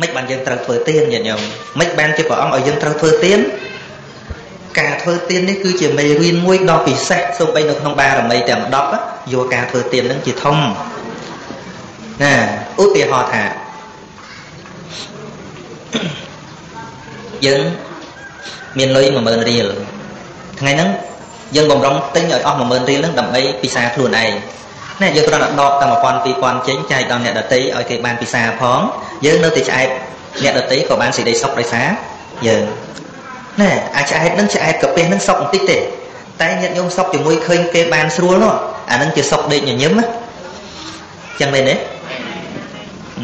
មិនបានយើងត្រូវធ្វើទានញាតិញោមមិនបានជាព្រះអង្គឲ្យយើងត្រូវធ្វើទានការធ្វើទាននេះគឺជាមេរៀនមួយដ៏ពិសេសសូម្បីនៅក្នុងបារមីទាំង10យកការធ្វើទាននឹងជាធំណាឧទាហរណ៍ថាយើងមានលុយ10000រៀលថ្ងៃហ្នឹងយើងបំរុងទិញឲ្យអស់10000រៀលហ្នឹងដើម្បីពិសាខ្លួនឯងណែយើងគ្រាន់តែដកតែ1000 2000ចេញចែកដល់អ្នកដទៃឲ្យគេបានពិសាផងយើងនៅតែឆ្អែតអ្នកដទៃក៏បានសេចក្តីសុខដោយសារយើងណែអាចឆ្អែតនឹងឆ្អែតកាពះនឹងសុខបន្តិចទេតែញាតិញោមសុខជាមួយឃើញគេបានស្រួលនោះអានឹងជាសុខដេកញញឹមណាចឹងមែនទេ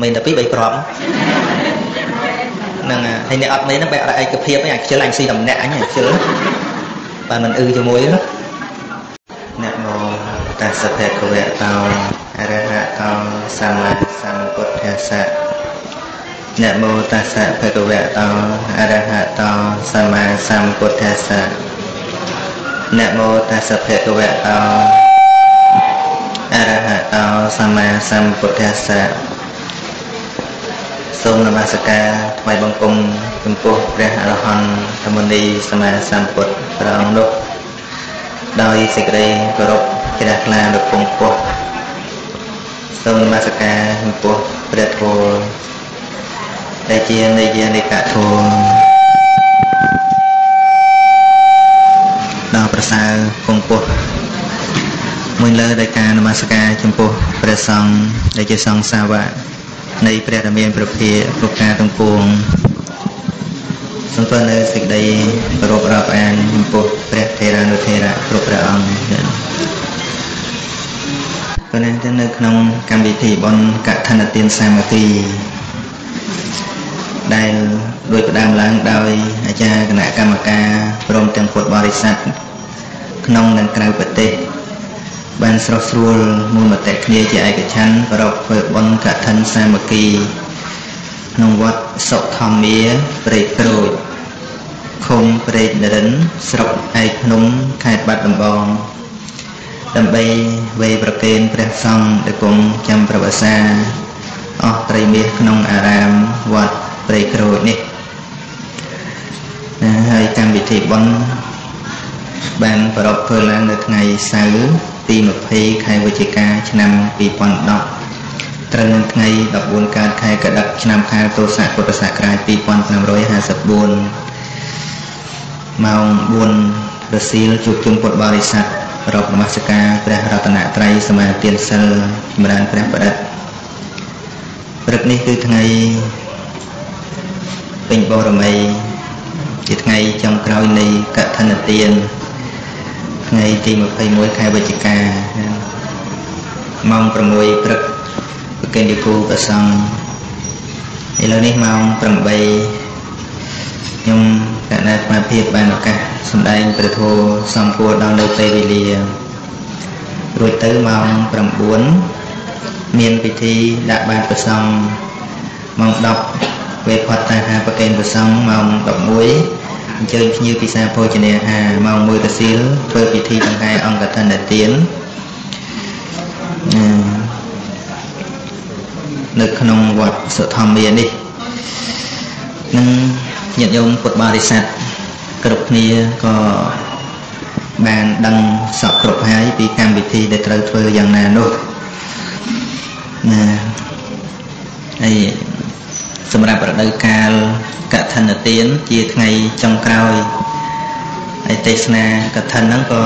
មែនតែ2 3គ្រាប់ហ្នឹងហើយអ្នកអត់មែនហ្នឹងបែរអត់ឯកភាពឯងអាខ្ជិលអញស៊ីតែម្នាក់អញខ្ជិលបើមិនអឺជាមួយណានមោតស្សភគវៈតោអរហតោសម្មាសម្ពុទ្ធស្សៈនមោតស្សភគវៈតោអរហតោសម្មាសម្ពុទ្ធស្សៈនមោតស្សភគវៈតោអរហតោសម្មាសម្ពុទ្ធស្សៈសូមនមស្ការថ្វាយបង្គំចំពោះព្រះអរហន្តធម្មនីសម្មាសម្ពុទ្ធព្រះអង្គនោះដោយសេចក្តីគោរពជ្រះថ្លាដល់ពងពោះសូមនមស្ការចំពោះព្រះធម៌ដែលជានិយានិកធម៌ដ៏ប្រសើរពងពោះមួយលើដោយការនមស្ការចំពោះព្រះសង្ឃដែលជាសង្ឃសាវកនៃព្រះរាមាព្រះភិប្រការទាំងពួងសូមធ្វើនៅសេចក្តីគោរពរាប់អានចំពោះព្រះថេរានុថេរៈគ្រប់ព្រះអង្គប៉ុន្តែនៅក្នុងកម្មវិធីបុណ្យកឋិនទានសាមគ្គីដែលដោយផ្ដើមឡើងដោយអាចារ្យគណៈកម្មការព្រមទាំងពុទ្ធបរិស័ទក្នុងនិងក្រៅប្រទេសបានស្រស់ស្រួលមូលមតិគ្នាជាឯកច្ឆន្ទប្រពធ្វើបុណ្យកឋិនសាមគ្គីក្នុងវត្តសុធម្មាព្រែកក្រូចឃុំព្រែកនរិនស្រុកឯកភ្នំខេត្តបាត់ដំបងដើម្បីវេប្រគេនព្រះសង្ឃដែលគង់ចាំប្រវត្តិសាអស់ត្រីមាសក្នុងអារាមវត្តព្រែកក្រូចនេះណាហើយកម្មវិធីបុណ្យបានប្រារព្ធធ្វើឡើងនៅថ្ងៃសៅរ៍ទី20ខែវិច្ឆិកាឆ្នាំ2010ត្រូវនឹងថ្ងៃ14កើតខែកត្តិកឆ្នាំខាលទស័កពុទ្ធសករាជ2554ម៉ោង4រសៀលជួបជុំពុទ្ធបរិស័ទរកនមស្ការព្រះរតនត្រ័យសមាទានសិលចម្រើនព្រះបដិទ្ធព្រឹកនេះគឺថ្ងៃពេញបរមីជាថ្ងៃចុងក្រោយនៃកឋិនទានថ្ងៃទី21ខែវិច្ឆិកាម៉ោង6ព្រឹកប្រគេនយគូព្រះសង្ឃឥឡូវនេះម៉ោង8ខ្ញុំកណ្ដាលអាត្មាភាពបានឱកាសសម្ដែងព្រះធម៌សំគួរដល់នៅពេលវេលារួចទៅម៉ោង9មានពិធីដាក់បាតព្រះសង្ឃម៉ោង10វេផតតាហាប្រគេនព្រះសង្ឃម៉ោង11អញ្ជើញភ្ញៀវពិសាភោជនាហារម៉ោង1រសៀលធ្វើពិធីដង្ហែអង្គកឋិនទាននៅក្នុងវត្តសុធម្មានេះនឹងញាតិញោមពុទ្ធបរិស័ទគ្រប់គ្នាក៏បានដឹងសពគ្រប់ហើយពីកម្មវិធីដែលត្រូវធ្វើយ៉ាងណានោះណាហើយសម្រាប់រដូវកាលកឋិនទានជាថ្ងៃចុងក្រោយហើយទេសនាកឋិនហ្នឹងក៏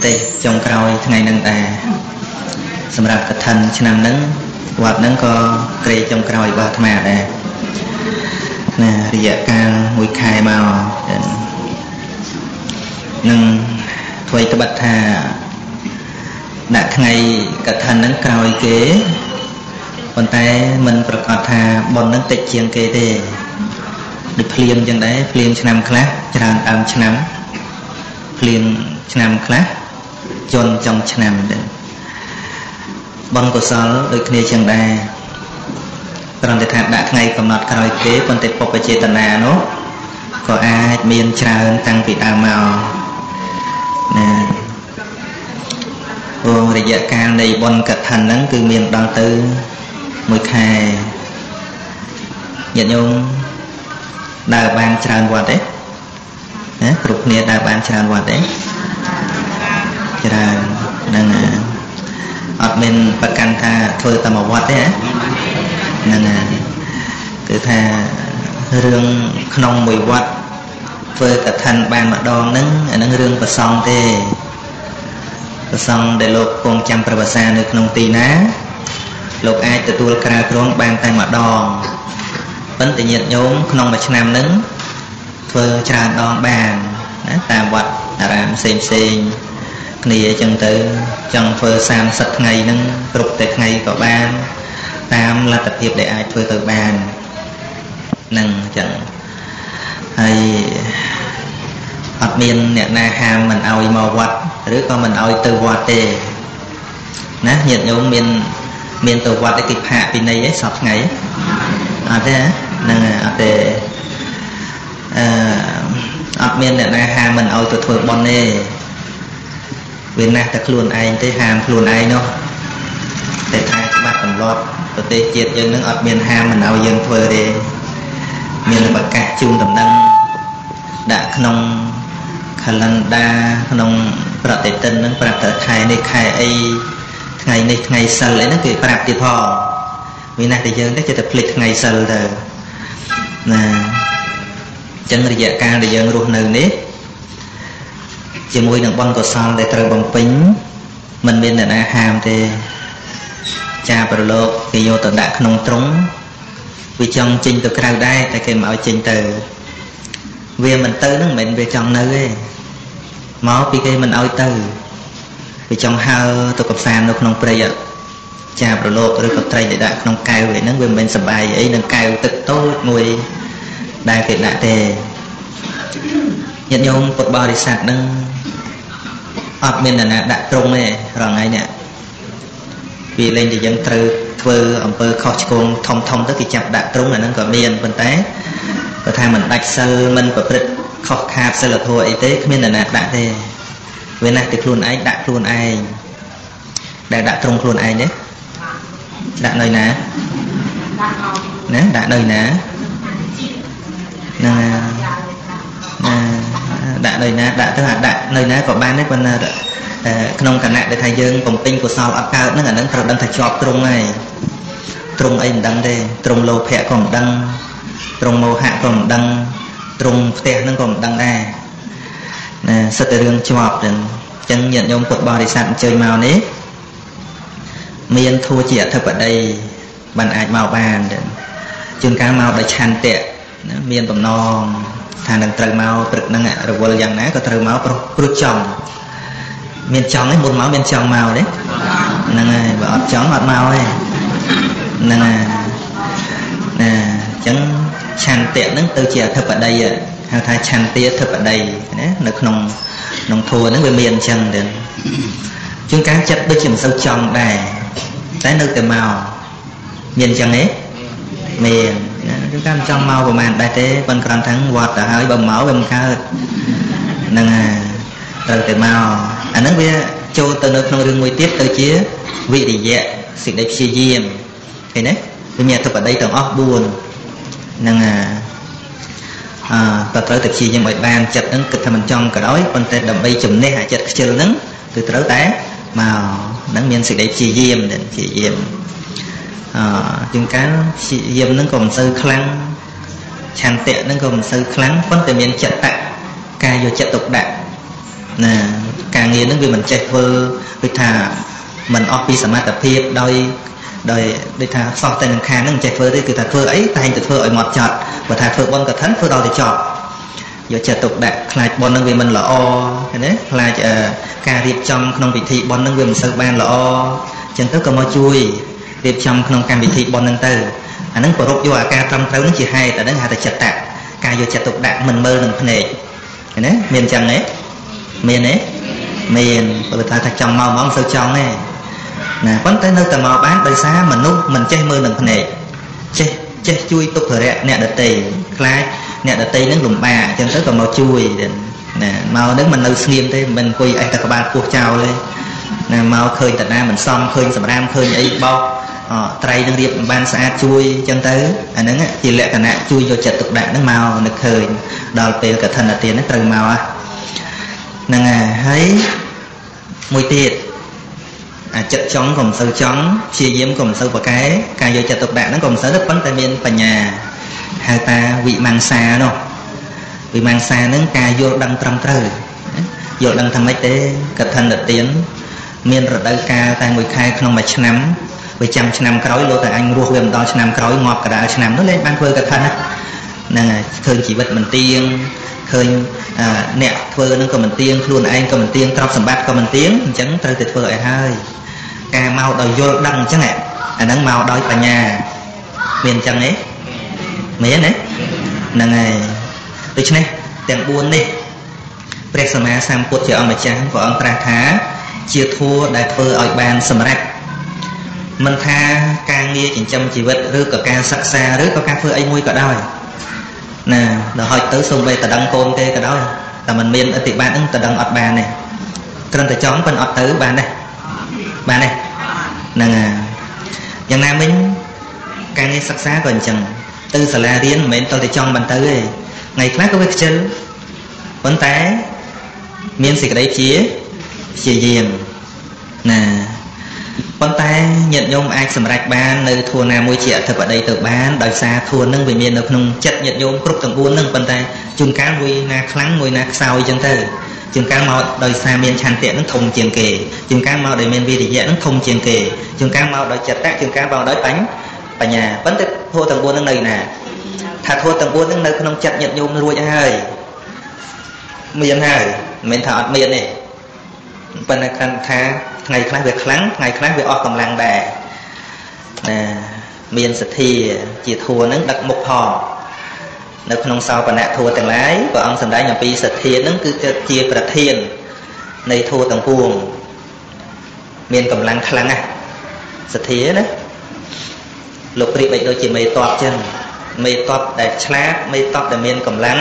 ទេសចុងក្រោយថ្ងៃហ្នឹងដែរសម្រាប់កឋិនឆ្នាំហ្នឹងវត្តហ្នឹងក៏ក្រេចុងក្រោយរបស់អាត្មាដែរណារយៈកាល1ខែមកនឹងធ្វើត្បិតថាដាក់ថ្ងៃកឋិនហ្នឹងក្រោយគេប៉ុន្តែមិនប្រកាសថាបុណ្យហ្នឹងតិចជាងគេទេដូចភ្លៀងចឹងដែរភ្លៀងឆ្នាំខ្លះច្រើនដើមឆ្នាំភ្លៀងឆ្នាំខ្លះជន់ចុងឆ្នាំដែរបុណ្យកុសលដូចគ្នាចឹងដែរគ្រាន់តែថាដាក់ថ្ងៃកំណត់ក្រោយគេប៉ុន្តែពុព្វចេតនានោះក៏អាចមានច្រើនតាំងពីដើមមកណាព្រោះរយៈកាលនៃបុណ្យកឋិនហ្នឹងគឺមានដល់ទៅ1ខែ ញាតិញោមដើរបានច្រើនវត្តទេណាគ្រប់គ្នាដើរបានច្រើនវត្តទេច្រើនហ្នឹងអត់មានប្រកាន់ថាធ្វើតែមួយវត្តទេហ្នឹងគឺថារឿងក្នុងមួយវត្តធ្វើកឋិនបានម្ដងហ្នឹងអាហ្នឹងរឿងប្រសង់ទេប្រសង់ដែលលោកគង់ចាំប្រវសានៅក្នុងទីណាលោកអាចទទួលក្រាលគ្រងបានតែម្ដងប៉ុន្តែញាតិញោមក្នុងមួយឆ្នាំហ្នឹងធ្វើច្រើនដងបានណាតាមវត្តអារាមផ្សេងផ្សេងគ្នាអញ្ចឹងទៅចង់ធ្វើ30ថ្ងៃហ្នឹងគ្រប់តែថ្ងៃក៏បានតាមលទ្ធភាពដែលអាចធ្វើទៅបានហ្នឹងអញ្ចឹងហើយអត់មានអ្នកណាហាមមិនឲ្យមកវត្តឬក៏មិនឲ្យទៅវត្តទេណាញាតិញោមមានទៅវត្តឯគេផាកពីនៃឯសពថ្ងៃអត់ទេហ្នឹងអត់ទេអត់មានអ្នកណាហាមមិនឲ្យទៅធ្វើបុណ្យទេវាណាស់តែខ្លួនឯងទេហាមខ្លួនឯងនោះតែថាច្បាប់ទម្លាប់ប្រទេសជាតិយើងនឹងអត់មានហាមមិនឲ្យយើងធ្វើទេមានប្រកាសជូនដំណឹងដាក់ក្នុង calendar ក្នុងប្រតិទិននឹងប្រាប់តែខែនេះខែអីថ្ងៃនេះថ្ងៃសិលអីហ្នឹងគេប្រាប់ទៀតផងវាណាស់តែយើងទេចេះតែភ្លេចថ្ងៃសិលទៅណាអញ្ចឹងរយៈកាលដែលយើងរស់នៅនេះជាមួយនឹងបុណ្យកុសលដែលត្រូវបំពេញមិនមានអ្នកណាហាមទេចាប្រឡូកគេយកទៅដាក់ក្នុងទ្រុងវាចង់ចេញទៅក្រៅដែរតែគេមិនឲ្យចេញទៅវាមិនទៅហ្នឹងមិនមែនវាចង់នៅទេមកពីគេមិនឲ្យទៅវាចង់ហើទៅកំសាន្តនៅក្នុងព្រៃចាប្រឡូកឬក៏ត្រីដែលដាក់ក្នុងកែវឯហ្នឹងវាមិនមែនសបាយអីនឹងកែវទឹកតូចមួយដែលគេដាក់ទេញាតិញោមពុទ្ធបរិស័ទហ្នឹងអត់មានអ្នកណាដាក់ត្រង់ទេរាល់ថ្ងៃនេះវាលែងតែយើងត្រូវធ្វើអំពើខុសឆ្គងធំធំទៅគេចាប់ដាក់ត្រង់អាហ្នឹងក៏មានប៉ុន្តែបើថាមិនដាច់សិលមិនប្រព្រឹត្តខុសខាតសិលធម៌អីទេគ្មានអ្នកណាដាក់ទេវាណាស់តែខ្លួនឯងដាក់ខ្លួនឯងដែលដាក់ត្រង់ខ្លួនឯងទេដាក់នៅណាណាដាក់នៅណាណាណាដាក់នៅណាដាក់ទៅអាដាក់នៅណាក៏បានដែរប៉ុន្តែក្នុងគណៈដែលថាយើងបំពេញកុសលអត់កើតហ្នឹងអាហ្នឹងត្រូវដឹងថាជាប់ត្រង់ហើយត្រង់អីមិនដឹងទេត្រង់លោភៈក៏មិនដឹងត្រង់មោហៈក៏មិនដឹងត្រង់ផ្ទះហ្នឹងក៏មិនដឹងដែរណាសិតតែរឿងជាប់ហ្នឹងអញ្ចឹងញាតិញោមពុទ្ធបរិស័ទអញ្ជើញមកនេះមានធัวជាអធិបតីបានអាចមកបានជួនកាលមកដោយឆន្ទៈណាមានបំណងថានឹងត្រូវមកព្រឹកហ្នឹងរវល់យ៉ាងណាក៏ត្រូវមកព្រោះចង់មានចង់ឯងមុនមកមានចង់មកទេហ្នឹងហើយបើអត់ចង់អត់មកទេហ្នឹងហើយណាអញ្ចឹងឆន្ទៈហ្នឹងទៅជាអធិបតីហៅថាឆន្ទាធិបតីណានៅក្នុងធัวហ្នឹងវាមានអញ្ចឹងទេជួនកាលចិត្តដូចជាមិនសូវចង់ដែរតែនៅតែមកមានអញ្ចឹងទេមានជួនកាលមិនចង់មកប្រហែលដែរទេប៉ុន្តែគ្រាន់ថាវត្តទៅហើយបើមកវាមិនកើតហ្នឹងហើយត្រូវតែមកអាហ្នឹងវាចូលទៅនៅក្នុងរឿងមួយទៀតទៅជាវិរិយៈសេចក្តីព្យាយាមឃើញទេវាមានអធិបតីទាំងអស់4ហ្នឹងក៏ត្រូវតែព្យាយាមឲ្យបានចិត្តហ្នឹងគិតថាមិនចង់ក៏ដោយប៉ុន្តែដើម្បីជំនះអាចិត្តខ្ជិលហ្នឹងគឺត្រូវតែមកហ្នឹងមានសេចក្តីព្យាយាមព្យាយាមជាងកាលព្យាយាមហ្នឹងក៏មិនសូវខ្លាំងឆន្ទៈហ្នឹងក៏មិនសូវខ្លាំងប៉ុន្តែមានចិត្តៈការយកចិត្តទុកដាក់ណាការងារហ្នឹងវាមិនចេះធ្វើដូចថាមិនអស់ពីសមត្ថភាពដោយដូចថាសោះតែនឹងខាងហ្នឹងមិនចេះធ្វើទេគឺថាធ្វើអីតែងតែធ្វើឲ្យម៉ត់ចត់បើថាធ្វើបុណ្យកឋិនធ្វើដល់ទៅចប់យកចិត្តទុកដាក់ខ្លាចបុណ្យហ្នឹងវាមិនល្អឃើញទេខ្លាចការរៀបចំក្នុងពិធីបុណ្យហ្នឹងវាមិនសូវបានល្អអញ្ចឹងទៅក៏មកជួយរៀបចំក្នុងកម្មវិធីបុណ្យហ្នឹងទៅអាហ្នឹងប្ររពយកអាការត្រឹមត្រូវហ្នឹងជាហេតុអាហ្នឹងហៅថាចិត្តៈការយកចិត្តទុកដាក់មិនមើលនឹងភ្នែកឃើញទេមានអញ្ចឹងទេមានទេមានបើថាចង់មកហ្មងមិនសូវចង់ទេណាប៉ុន្តែនៅតែមកបានដោយសារមនុស្សមិនចេះមើលនឹងភ្នែកចេះជួយទុក្ខរៈអ្នកដទៃខ្លាចអ្នកដទៃនឹងលំបាកអញ្ចឹងទៅក៏មកជួយណាមកនឹងមិននៅស្ងៀមទេមិនអង្គុយអេះតែក្បាលពោះចោលទេណាមកឃើញតាណាមិនសមឃើញសម្រាមឃើញអីបោក ត្រីនឹងរៀបបានស្អាតជួយអញ្ចឹងទៅអាហ្នឹងជាលក្ខណៈជួយយកចិត្តទុកដាក់ហ្នឹងមកនឹកឃើញដល់ពេលកឋិនទានហ្នឹងត្រូវមកហ្នឹងហើយមួយទៀតអាចិត្តចង់ក៏មិនសូវចង់ព្យាយាមក៏មិនសូវប្រកែការយកចិត្តទុកដាក់ហ្នឹងក៏មិនសូវទេប៉ុន្តែមានបញ្ញាហៅថាវិមង្សានោះវិមង្សាហ្នឹងការយល់ដឹងត្រឹមត្រូវយល់ដឹងថាម៉េចទេកឋិនទានមានរដូវកាលតែមួយខែក្នុងមួយឆ្នាំវាចាំឆ្នាំក្រោយលោតែអញរស់វាមិនដល់ឆ្នាំក្រោយងាប់កដាលឆ្នាំនោះលែងបានធ្វើកឋិនហ្នឹងហើយឃើញជីវិតមិនទៀងឃើញអ្នកធ្វើនឹងក៏មិនទៀងខ្លួនឯងក៏មិនទៀងទ្រព្យសម្បត្តិក៏មិនទៀងអញ្ចឹងត្រូវតែធ្វើឲ្យហើយការមកដោយយល់ដឹងអញ្ចឹងអាហ្នឹងមកដោយបញ្ញាមានអញ្ចឹងទេមានទេហ្នឹងហើយដូច្នេះទាំង4នេះព្រះសម្មាសម្ពុទ្ធជាអង្គម្ចាស់ព្រះអង្គត្រាស់ថាជាធัวដែលធ្វើឲ្យបានសម្រេចមិនថាការងារចិញ្ចឹមជីវិតឬក៏ការសិក្សាឬក៏ការធ្វើអីមួយក៏ដោយណាដល់ហុចទៅសូម្បីតដឹងកូនគេក៏ដោយតែមិនមានអតិបាតហ្នឹងតដឹងអត់បានទេគ្រាន់តែចង់ប៉ុន្តែអត់ទៅបានទេបានទេហ្នឹងហើយយ៉ាងណាមិញការងារសិក្សាក៏អញ្ចឹងទៅសាលារៀនមិនមែនតតែចង់បានទៅទេថ្ងៃខ្លះក៏វាខ្ជិលប៉ុន្តែមានសេចក្តីព្យាយាមណាប៉ុន្តែញាតិញោមអាចសម្រេចបាននៅធัวណាមួយជាអធិបតីទៅបានដោយសារធัวនឹងវាមាននៅក្នុងចិត្តញាតិញោមគ្រប់ទាំង4នឹងប៉ុន្តែជួនកាលមួយណាខ្លាំងមួយណាខ្សោយអញ្ចឹងទៅជួនកាលមកដោយសារមានឆន្ទៈនឹងធំជាងគេជួនកាលមកដោយមានវិរិយៈនឹងធំជាងគេជួនកាលមកដោយចិត្តៈជួនកាលមកដោយបញ្ញាប៉ុន្តែធัวទាំង4នឹងនៅណាថាធัวទាំង4នឹងនៅក្នុងចិត្តញាតិញោមរួចហើយមានហើយមិនមែនថាអត់មានទេប៉ុន្តែគ្រាន់ថាថ្ងៃខ្លះវាខ្លាំងថ្ងៃខ្លះវាអស់កម្លាំងដែរណាមានសទ្ធាជាធัวនឹងដឹកមុខផងនៅក្នុងសោបនៈធัวទាំងឡាយព្រះអង្គសម្ដែងអំពីសទ្ធានឹងគឺជាប្រធាននៃធัวទាំងពួងមានកម្លាំងខ្លាំងណាស់សទ្ធាណាលោកប្រៀបបីដូចជាមេតបចឹងមេតបដែលឆ្លាតមេតបដែលមានកម្លាំង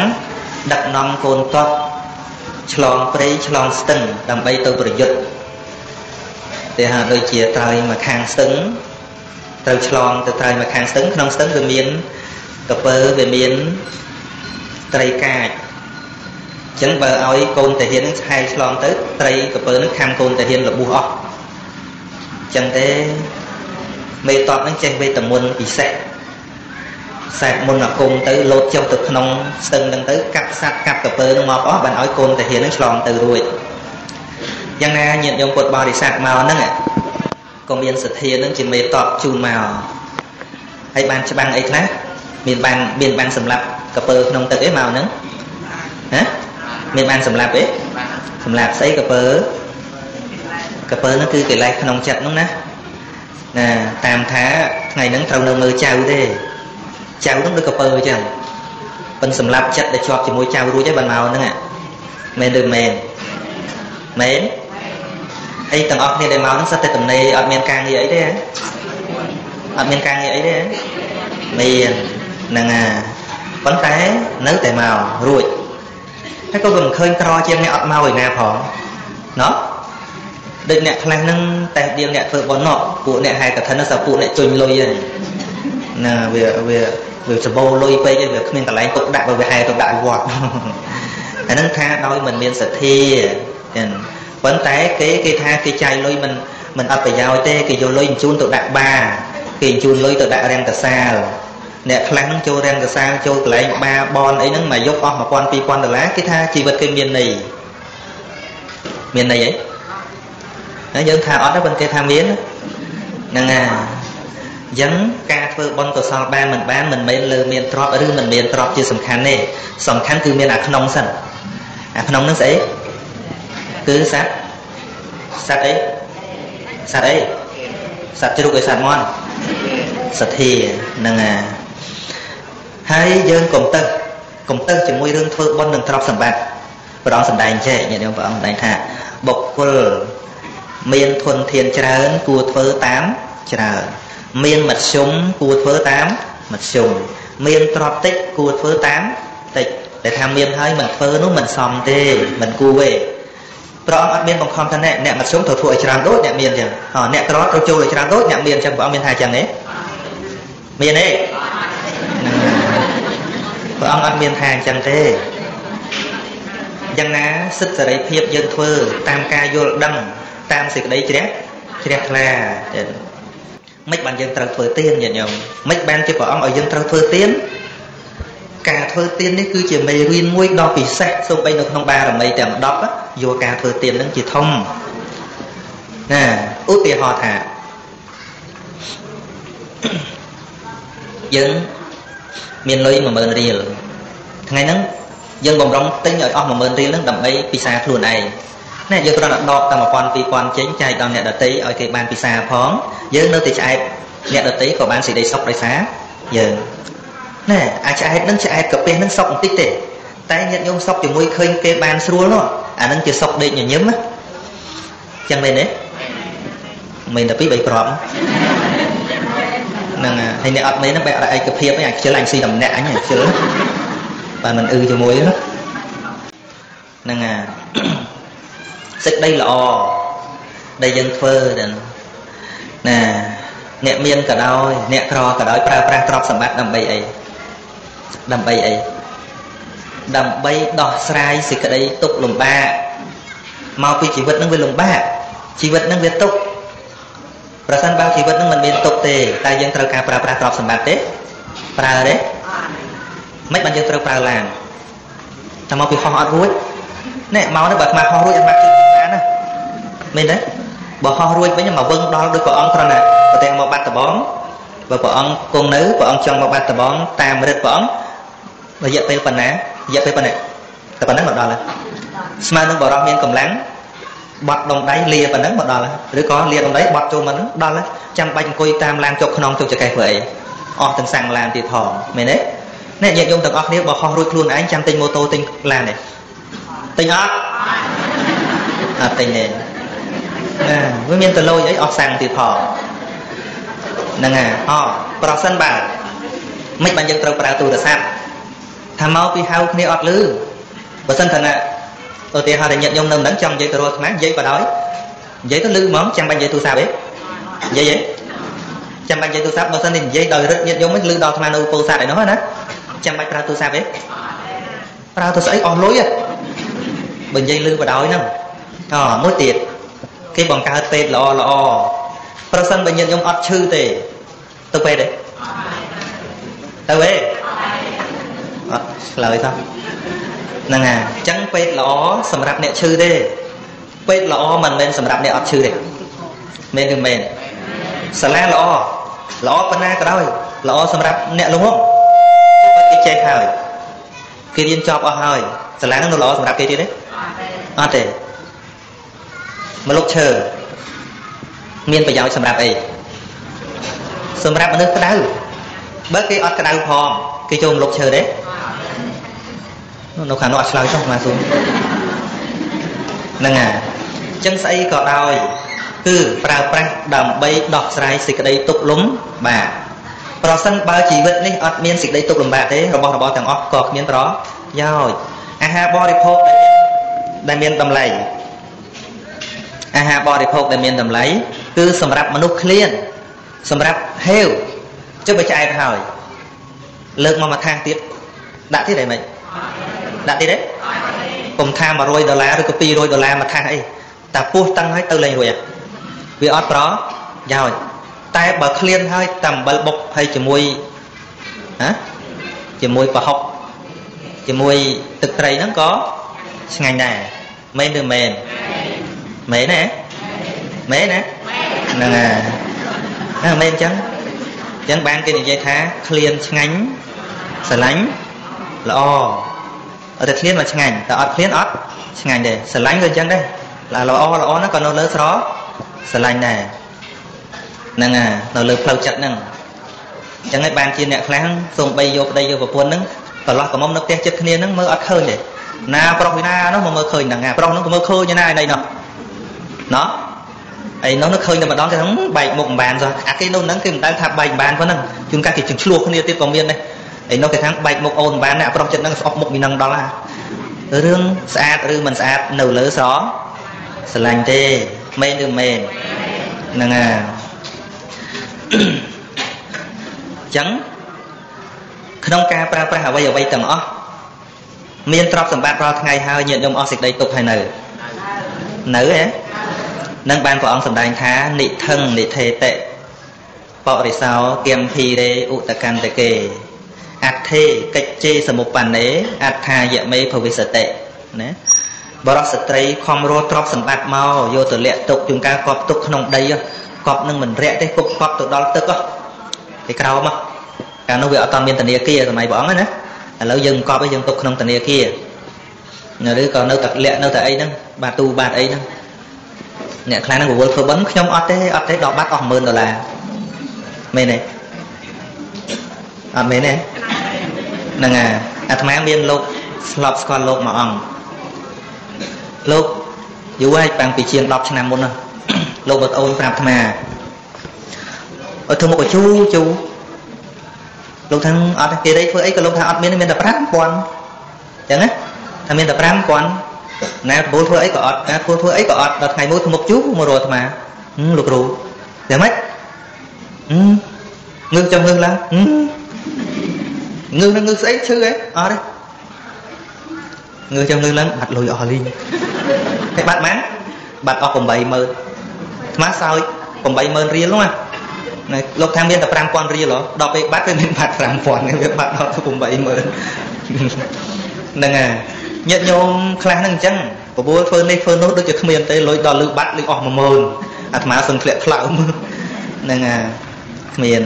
ដឹកនាំកូនតបឆ្លងព្រៃឆ្លងស្ទឹងដើម្បីទៅប្រយុទ្ធតែហាដូចជាត្រើយមកខាងស្ទឹងត្រូវឆ្លងទៅត្រើយមកខាងស្ទឹងក្នុងស្ទឹងវាមានកពើវាមានត្រីកាចអញ្ចឹងបើឲ្យកូនតាហ៊ាននឹងឆែឆ្លងទៅត្រីកពើនឹងខាំកូនតាហ៊ានរបួសអស់អញ្ចឹងទេមេតបនឹងចេះវេទមន្តពិសេសសែកមុនអាគមទៅលោតចុះទៅក្នុងស្ទឹងនឹងទៅកាប់សត្វកាប់កពើនឹងមកអស់បានឲ្យកូនតាហ៊ាននឹងឆ្លងទៅរួចយ៉ាងណាញាតិញោមពុទ្ធបរិស័ទមកហ្នឹងក៏មានសទ្ធានឹងជាមេតបជូនមកហើយបានច្បាំងអីខ្លះមានបានសម្លាប់កពើក្នុងទឹកអីមកហ្នឹងហ៎មានបានសម្លាប់អីសម្លាប់ស្អីកពើកពើហ្នឹងគឺកិលេសក្នុងចិត្តហ្នឹងណាណាតាមថាថ្ងៃហ្នឹងត្រូវនៅមើលចៅទេចៅហ្នឹងដូចកពើអញ្ចឹងប៉ុន្តែសម្លាប់ចិត្តដែលជាប់ជាមួយចៅរួចហើយបានមកហ្នឹងមែនឬមែនមែនហើយទាំងអស់គ្នាដែលមកហ្នឹងសិតតែទំនេរអត់មានការងារអីទេអត់មានការងារអីទេមានហ្នឹងហើយប៉ុន្តែនៅតែមករួចហើយក៏មិនឃើញក្រជាងអ្នកអត់មកឯណាផងណោះដូចអ្នកខ្លះហ្នឹងតែដៀលអ្នកធ្វើបុណ្យណោះពួកអ្នកហែកឋិនហ្នឹងសពួកអ្នកជុញលុយហ្នឹងណាវាវាសម្បូរលុយពេកហើយវាគ្មានកន្លែងទុកដាក់បើវាហែទុកដាក់វត្តអាហ្នឹងថាដោយមិនមានសទ្ធាចឹងប៉ុន្តែគេថាគេចាយលុយមិនអត់ប្រយោជន៍ទេគេយកលុយបញ្ជូនទៅដាក់បាគេបញ្ជូនលុយទៅដាក់រាំងកសាលអ្នកខ្លះហ្នឹងចូលរាំងកសាលចូលកន្លែងបាបនអីហ្នឹងមកយកអស់1000 2000ដុល្លារគេថាជីវិតគេមានន័យមានន័យអីហើយយើងថាអត់ទេប៉ុន្តែគេថាមានហ្នឹងហើយអញ្ចឹងការធ្វើបុណ្យកុសលបានមិនបានមិនមែនលើមានទ្រព្យឬមិនមានទ្រព្យជាសំខាន់ទេសំខាន់គឺមានអាក្នុងសិនអាក្នុងហ្នឹងស្អីគឺសត្វសត្វអីសត្វអីសត្វជ្រូកអីសត្វមាន់សទ្ធាហ្នឹងហើយយើងកុំទៅជាមួយរឿងធ្វើបុណ្យនឹងទ្រព្យសម្បត្តិព្រះអង្គសម្ដែងចេះញាតិញោមព្រះអង្គសម្ដែងថាបុគ្គលមានធនធានច្រើនគួរធ្វើតាមច្រើនមានមធ្យមគួរធ្វើតាមមធ្យមមានទ្រព្យតិចគួរធ្វើតាមតិចតែថាមានហើយមិនធ្វើនោះមិនសមទេមិនគួរទេ ព្រះអង្គអត់មានបង្ខំថាអ្នកមធ្យមត្រូវធ្វើឲ្យច្រើនដូចអ្នកមានចឹងអ្នកក្រត្រូវចូលឲ្យច្រើនដូចអ្នកមានចឹងព្រះអង្គមានថាចឹងទេមានទេព្រះអង្គអត់មានថាអញ្ចឹងទេយ៉ាងណាសិទ្ធិសេរីភាពយើងធ្វើតាមការយល់ដឹងតាមសេចក្តីជ្រះថ្លាមិនបានយើងត្រូវធ្វើទានញាតិញោមមិនបានជាព្រះអង្គឲ្យយើងត្រូវធ្វើទានការធ្វើទាននេះគឺជាមេរៀនមួយដ៏ពិសេសសូម្បីនៅក្នុងបារមីទាំង10យកការធ្វើទាននឹងជាធំណាឧទាហរណ៍ថាយើងមានលុយ10000រៀលថ្ងៃហ្នឹងយើងបំរុងទិញឲ្យអស់10000រៀលហ្នឹងដើម្បីពិសាខ្លួនឯងណែយើងគ្រាន់តែដកតែ1000 2000ចេញចែកដល់អ្នកដទៃឲ្យគេបានពិសាផងយើងនៅតែឆ្អែតអ្នកដទៃក៏បានសេចក្តីសុខដោយសារយើងណែអាឆ្អែតហ្នឹងឆ្អែតកាពះហ្នឹងសុខបន្តិចទេតែញាតិញោមសុខជាមួយឃើញគេបានស្រួលនោះអាហ្នឹងជាសុខដេកញញឹមណាចឹងមែនទេមែនតែ2 3គ្រាប់ហ្នឹងហើយអ្នកអត់មែនហ្នឹងបែរឯកភាពឯងអាខ្ជិលអញស៊ីតែម្នាក់អញខ្ជិលបើមិនអឺជាមួយហ្នឹងអាសេចក្តីល្អដែលយើងធ្វើណាអ្នកមានក៏ដោយអ្នកក្រក៏ដោយប្រើប្រាស់ទ្រព្យសម្បត្តិដើម្បីអីដើម្បីអីដើម្បីដោះស្រាយសេចក្តីទុក្ខលំបាកមកពីជីវិតនឹងវាលំបាកជីវិតនឹងវាទុក្ខប្រសិនបើជីវិតនឹងមិនមានទុក្ខទេតែយើងត្រូវការប្រើប្រាស់ទ្រព្យសម្បត្តិទេប្រើទេមិនបានយើងត្រូវប្រើឡានតែមកពីហោះអត់រួចណែមកនេះបើអាត្មាហោះរួចអាត្មាជិះបានណាមែនទេបើហោះរួចវិញមកវឹងដល់ដូចព្រះអង្គគ្រាន់តែប្រទេសមកបាត់ដបងបើព្រះអង្គគង់នៅព្រះអង្គចង់មកបាត់ដបងតាមរិទ្ធព្រះអង្គរយៈពេលប៉ុណ្ណារយៈពេលប៉ុណ្ណេះតែប៉ុណ្ណឹងមកដល់ហើយស្មើនឹងបរោះមានកម្លាំងបត់ដងដៃលាប៉ុណ្ណឹងមកដល់ឬក៏លាដងដៃបត់ចូលមកហ្នឹងដល់ហើយចាំបាច់អង្គុយតាមឡានចុកខ្នងចុកចកេះធ្វើអីអស់ទាំងសាំងឡានទៀតផងមែនទេអ្នកញាតិញោមទាំងអស់គ្នាបើហោះរួចខ្លួនឯងចាំទិញម៉ូតូទិញឡានទេទិញអត់អត់ទិញទេណាវាមានតលុយអីអស់សាំងទៀតផងហ្នឹងហើយអប្រសិនបើមិនបានយើងត្រូវប្រើទូរស័ព្ទថាមកពីហៅគ្នាអត់លឺបើសិនថាឧទាហរណ៍តែញាតិញោមនៅមិនដឹងចង់និយាយទៅរកអាត្មានិយាយក៏ដោយនិយាយទៅលឺហ្មងចាំបាច់និយាយទូរស័ព្ទទេនិយាយទេចាំបាច់និយាយទូរស័ព្ទបើសិនតែនិយាយដោយរឹតញាតិញោមមិនលឺដល់អាត្មានៅពោធិ៍សាត់ឯនោះណាចាំបាច់ប្រើទូរស័ព្ទទេប្រើទៅស្អីអស់លុយបើនិយាយលឺក៏ដោយហ្នឹងអមួយទៀតគេបង្កើតពេទ្យល្អល្អប្រសិនបើញាតិញោមអត់ឈឺទេទៅពេទ្យទេទៅទេអត់ឆ្លើយសោះហ្នឹងហើយអញ្ចឹងពេទ្យល្អសម្រាប់អ្នកឈឺទេពេទ្យល្អមិនមែនសម្រាប់អ្នកអត់ឈឺទេមែនឬមែនសាលាល្អល្អប៉ុណ្ណាក៏ដោយល្អសម្រាប់អ្នកល្ងងគេចេះហើយគេរៀនចប់អស់ហើយសាលាហ្នឹងនៅល្អសម្រាប់គេទៀតទេអត់ទេម្លុកឈើមានប្រយោជន៍សម្រាប់អីសម្រាប់មនុស្សក្តៅបើគេអត់ក្តៅផងគេចូលម្លុកឈើទេនៅខាងនោះអត់ឆ្លើយចុះមកសួរហ្នឹងហើយអញ្ចឹងស្អីក៏ដោយគឺប្រើប្រាស់ដើម្បីដោះស្រាយសេចក្តីទុក្ខលំបាកប្រសិនបើជីវិតនេះអត់មានសេចក្តីទុក្ខលំបាកទេរបស់របរទាំងអស់ក៏គ្មានប្រយោជន៍អាហារបរិភោគដែលមានតម្លៃអាហារបរិភោគដែលមានតម្លៃគឺសម្រាប់មនុស្សឃ្លានសម្រាប់ហេវចុះបើឆ្អែតហើយលើកមកមួយថាសទៀតដាក់ទៀតអីម៉េចដាក់ទៀតទេកុំថា100ដុល្លារឬក៏200ដុល្លារមួយថាសអីតែពោះតឹងហើយទៅលេងរួចវាអត់ប្រយោជន៍តែបើឃ្លានហើយតែអំបិលបុកហើយជាមួយណាជាមួយប្រហុកជាមួយទឹកត្រីហ្នឹងក៏ឆ្ងាញ់ដែរមែនឬមែនមែនទេមែនណាហ្នឹងហើយមែនអញ្ចឹងអញ្ចឹងបានគេនិយាយថាឃ្លានឆ្ងាញ់ស្រឡាញ់ល្អអត់តែឃ្លានមកឆ្ងាញ់តែអត់ឃ្លានអត់ឆ្ងាញ់ទេស្រឡាញ់ក៏អញ្ចឹងដែរល្អល្អហ្នឹងក៏នៅលើស្រឡាញ់ដែរហ្នឹងហើយនៅលើផ្លូវចិត្តហ្នឹងអញ្ចឹងហើយបានជាអ្នកខ្លះសូម្បីយកប្តីយកប្រពន្ធហ្នឹងប្រឡោះក្រមុំនៅផ្ទះចិត្តគ្នាហ្នឹងមើលអត់ឃើញទេណាប្រុសពីណានោះមកមើលឃើញហ្នឹងប្រុសហ្នឹងក៏មើលឃើញណាឯនេះនោះណោះឯនោះនោះឃើញតែម្ដងគេបែកមុខមិនបានសោះអាគេនោះហ្នឹងគេមិនដែលថាបែកមិនបានប៉ុណ្ណឹងជួនកាលគេជឆ្លោះគ្នាទៀតក៏មានដែរឯនោះគេថាបែកមុខអូនមិនបានណាប្រុសចិត្តហ្នឹងស្អប់មុខពីនឹងដល់ណារឿងស្អាតឬមិនស្អាតនៅលើស្រ ស្រឡាញ់ទេមែនឬមែនហ្នឹងហើយចឹងក្នុងការប្រើប្រាស់អ្វីៗទាំងអស់មានទ្រព្យសម្បត្តិរាល់ថ្ងៃហើយញាតិញោមអស់សេចក្តីទុក្ខហើយនៅហ៎នឹងបានព្រះអង្គសម្ដែងថានិធឹងនិធេតិបរិសោគមភីរេឧតកន្តកេអដ្ឋេកិច្ចេសមុបណ្ណេអត្ថាយមេភវិសតិណាបរិសស្ត្រីខំរកទ្រព្យសម្បត្តិមកយកទៅលាក់ទុកជួនកាលកប់ទុកក្នុងដីកប់នឹងមិនរាក់ទេគប់កប់ទៅដល់ទឹកពីក្រោមកាលនោះវាអត់មានធនាគារសម័យព្រះអង្គណាឥឡូវយើងកប់ឯងយើងទុកក្នុងធនាគារឬក៏នៅតែលាក់នៅតែអីហ្នឹងបាទទូបាទអីហ្នឹងអ្នកខ្លះហ្នឹងរវល់ធ្វើបិណ្ឌខ្ញុំអត់ទេអត់ទេដល់បាត់អស់10000ដុល្លារមែនទេអត់មែនទេហ្នឹងហើយអាត្មាមានលោកស្លាប់ស្គាល់លោកមួយអង្គលោកយូរហើយតាំងពីជាង10ឆ្នាំមុនលោកបងប្អូនប្រាប់អាត្មាឲ្យធ្វើមុខឲ្យជូជូលោកថាអត់គេរៃធ្វើអីក៏លោកថាអត់មានមានតែ5000អញ្ចឹងណាថាមានតែ5000ណាបូលធ្វើអីក៏អត់ណាធ្វើអីក៏អត់ដល់ថ្ងៃមួយធ្វើមុខជូមករកអាត្មាលោកគ្រូយ៉ាងម៉េចងើចំងើឡើងងើនឹងងើស្អីឈឺហ៎អត់ទេងើចំងើឡើងបាត់លុយអស់លីងតែបាត់ម៉ានបាត់អស់80000អាត្មាសើច80000រៀលនោះណាលោកថាមានតែ5000រៀលហ៎ដល់ពេលបាត់វាមានបាត់5000វាបាត់ដល់80000ហ្នឹងហើយញាតិញោមខ្លះហ្នឹងអញ្ចឹងបបួលធ្វើនេះធ្វើនោះដូចជាគ្មានទេលុយដល់លឺបាត់លឺអស់10000អាត្មាសឹងធ្លាក់ថ្លើមហ្នឹងហើយគ្មាន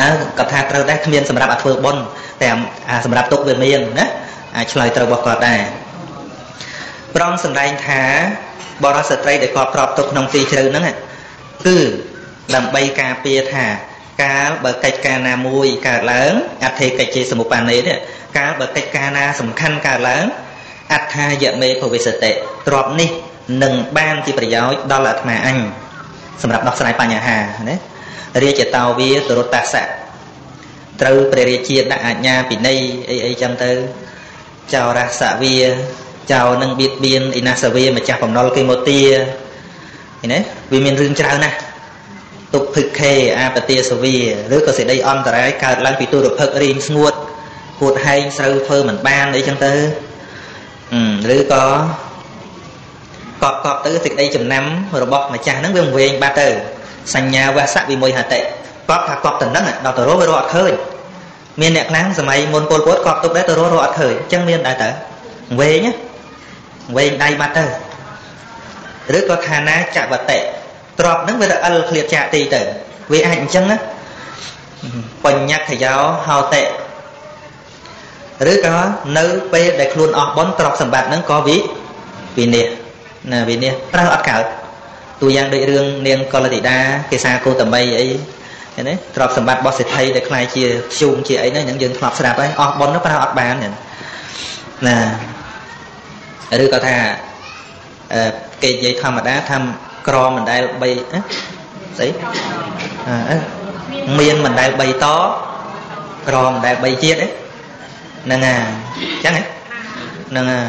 អើគាត់ថាត្រូវដែរគ្មានសម្រាប់អាធ្វើបុណ្យតែអាសម្រាប់ទុកវាមានណាអាចឆ្លើយត្រូវរបស់គាត់ដែរប្រងសម្ដែងថាបរិសស្ត្រីដែលគាត់ទ្របទុកក្នុងទីជ្រៅហ្នឹងគឺដើម្បីការពារថាកាលបើកិច្ចការណាមួយកើតឡើងអធិកិច្ចជាសមុបណ្ណេនេះកាលបើកិច្ចការណាសំខាន់កើតឡើងអត្ថាយមេភវិសតិទ្របនេះនឹងបានជាប្រយោជន៍ដល់អាត្មាអញសម្រាប់ដោះស្រាយបញ្ហាណារាជតោវាទរុតសៈត្រូវព្រះរាជាដាក់អាជ្ញាពិន័យអីអីចឹងទៅចោរសវាចោនឹងបៀតបៀនអ៊ីណាសវាម្ចាស់បំណុលគេមកទាឃើញទេវាមានរឿងច្រើនណាស់ទុក្ខខេអាបទាសវាឬក៏សេចក្តីអន្តរាយកើតឡើងពីទុរភិក្សរីងស្ងួតហួតហែងស្រូវធ្វើមិនបានអីចឹងទៅឬក៏កប់កប់ទៅសេចក្តីចំណាំរបស់ម្ចាស់ហ្នឹងវាវែងបាត់ទៅសញ្ញាវសៈវិមួយហតិកប់ថាកប់ទៅហ្នឹងដល់ទៅរកវារកអត់ឃើញមានអ្នកខ្លះសម័យមុនពលពតកប់ទុកដែរទៅរកអត់ឃើញអញ្ចឹងមានដែរតើវែងវែងដៃបាត់ទៅឬក៏ឋានាចវតិទ្របហ្នឹងវាទៅអិលឃ្លាតចាកទីទៅវាអាចអញ្ចឹងណាបញ្ញខយោហោតិឬក៏នៅពេលដែលខ្លួនអស់បុណ្យទ្រព្យសម្បត្តិហ្នឹងក៏វិនិច្ឆ័យណាវិនិច្ឆ័យប្រើអត់កើតតួយ៉ាងដូចរឿងនាងកុលតិតាគេសាគោតមីអីឃើញទេទ្រព្យសម្បត្តិរបស់សេដ្ឋីដែលខ្លាយជាធ្យូងជាអីហ្នឹងយើងធ្លាប់ស្រាប់ហើយអស់បុណ្យទៅប្រើអត់បានណាឬក៏ថាគេនិយាយធម្មតាថាក្រមិនដែល3ស្អីមានមិនដែល3តក្រមិនដែល3ជាតិហ្នឹងហើយអញ្ចឹងហ្នឹងហើយ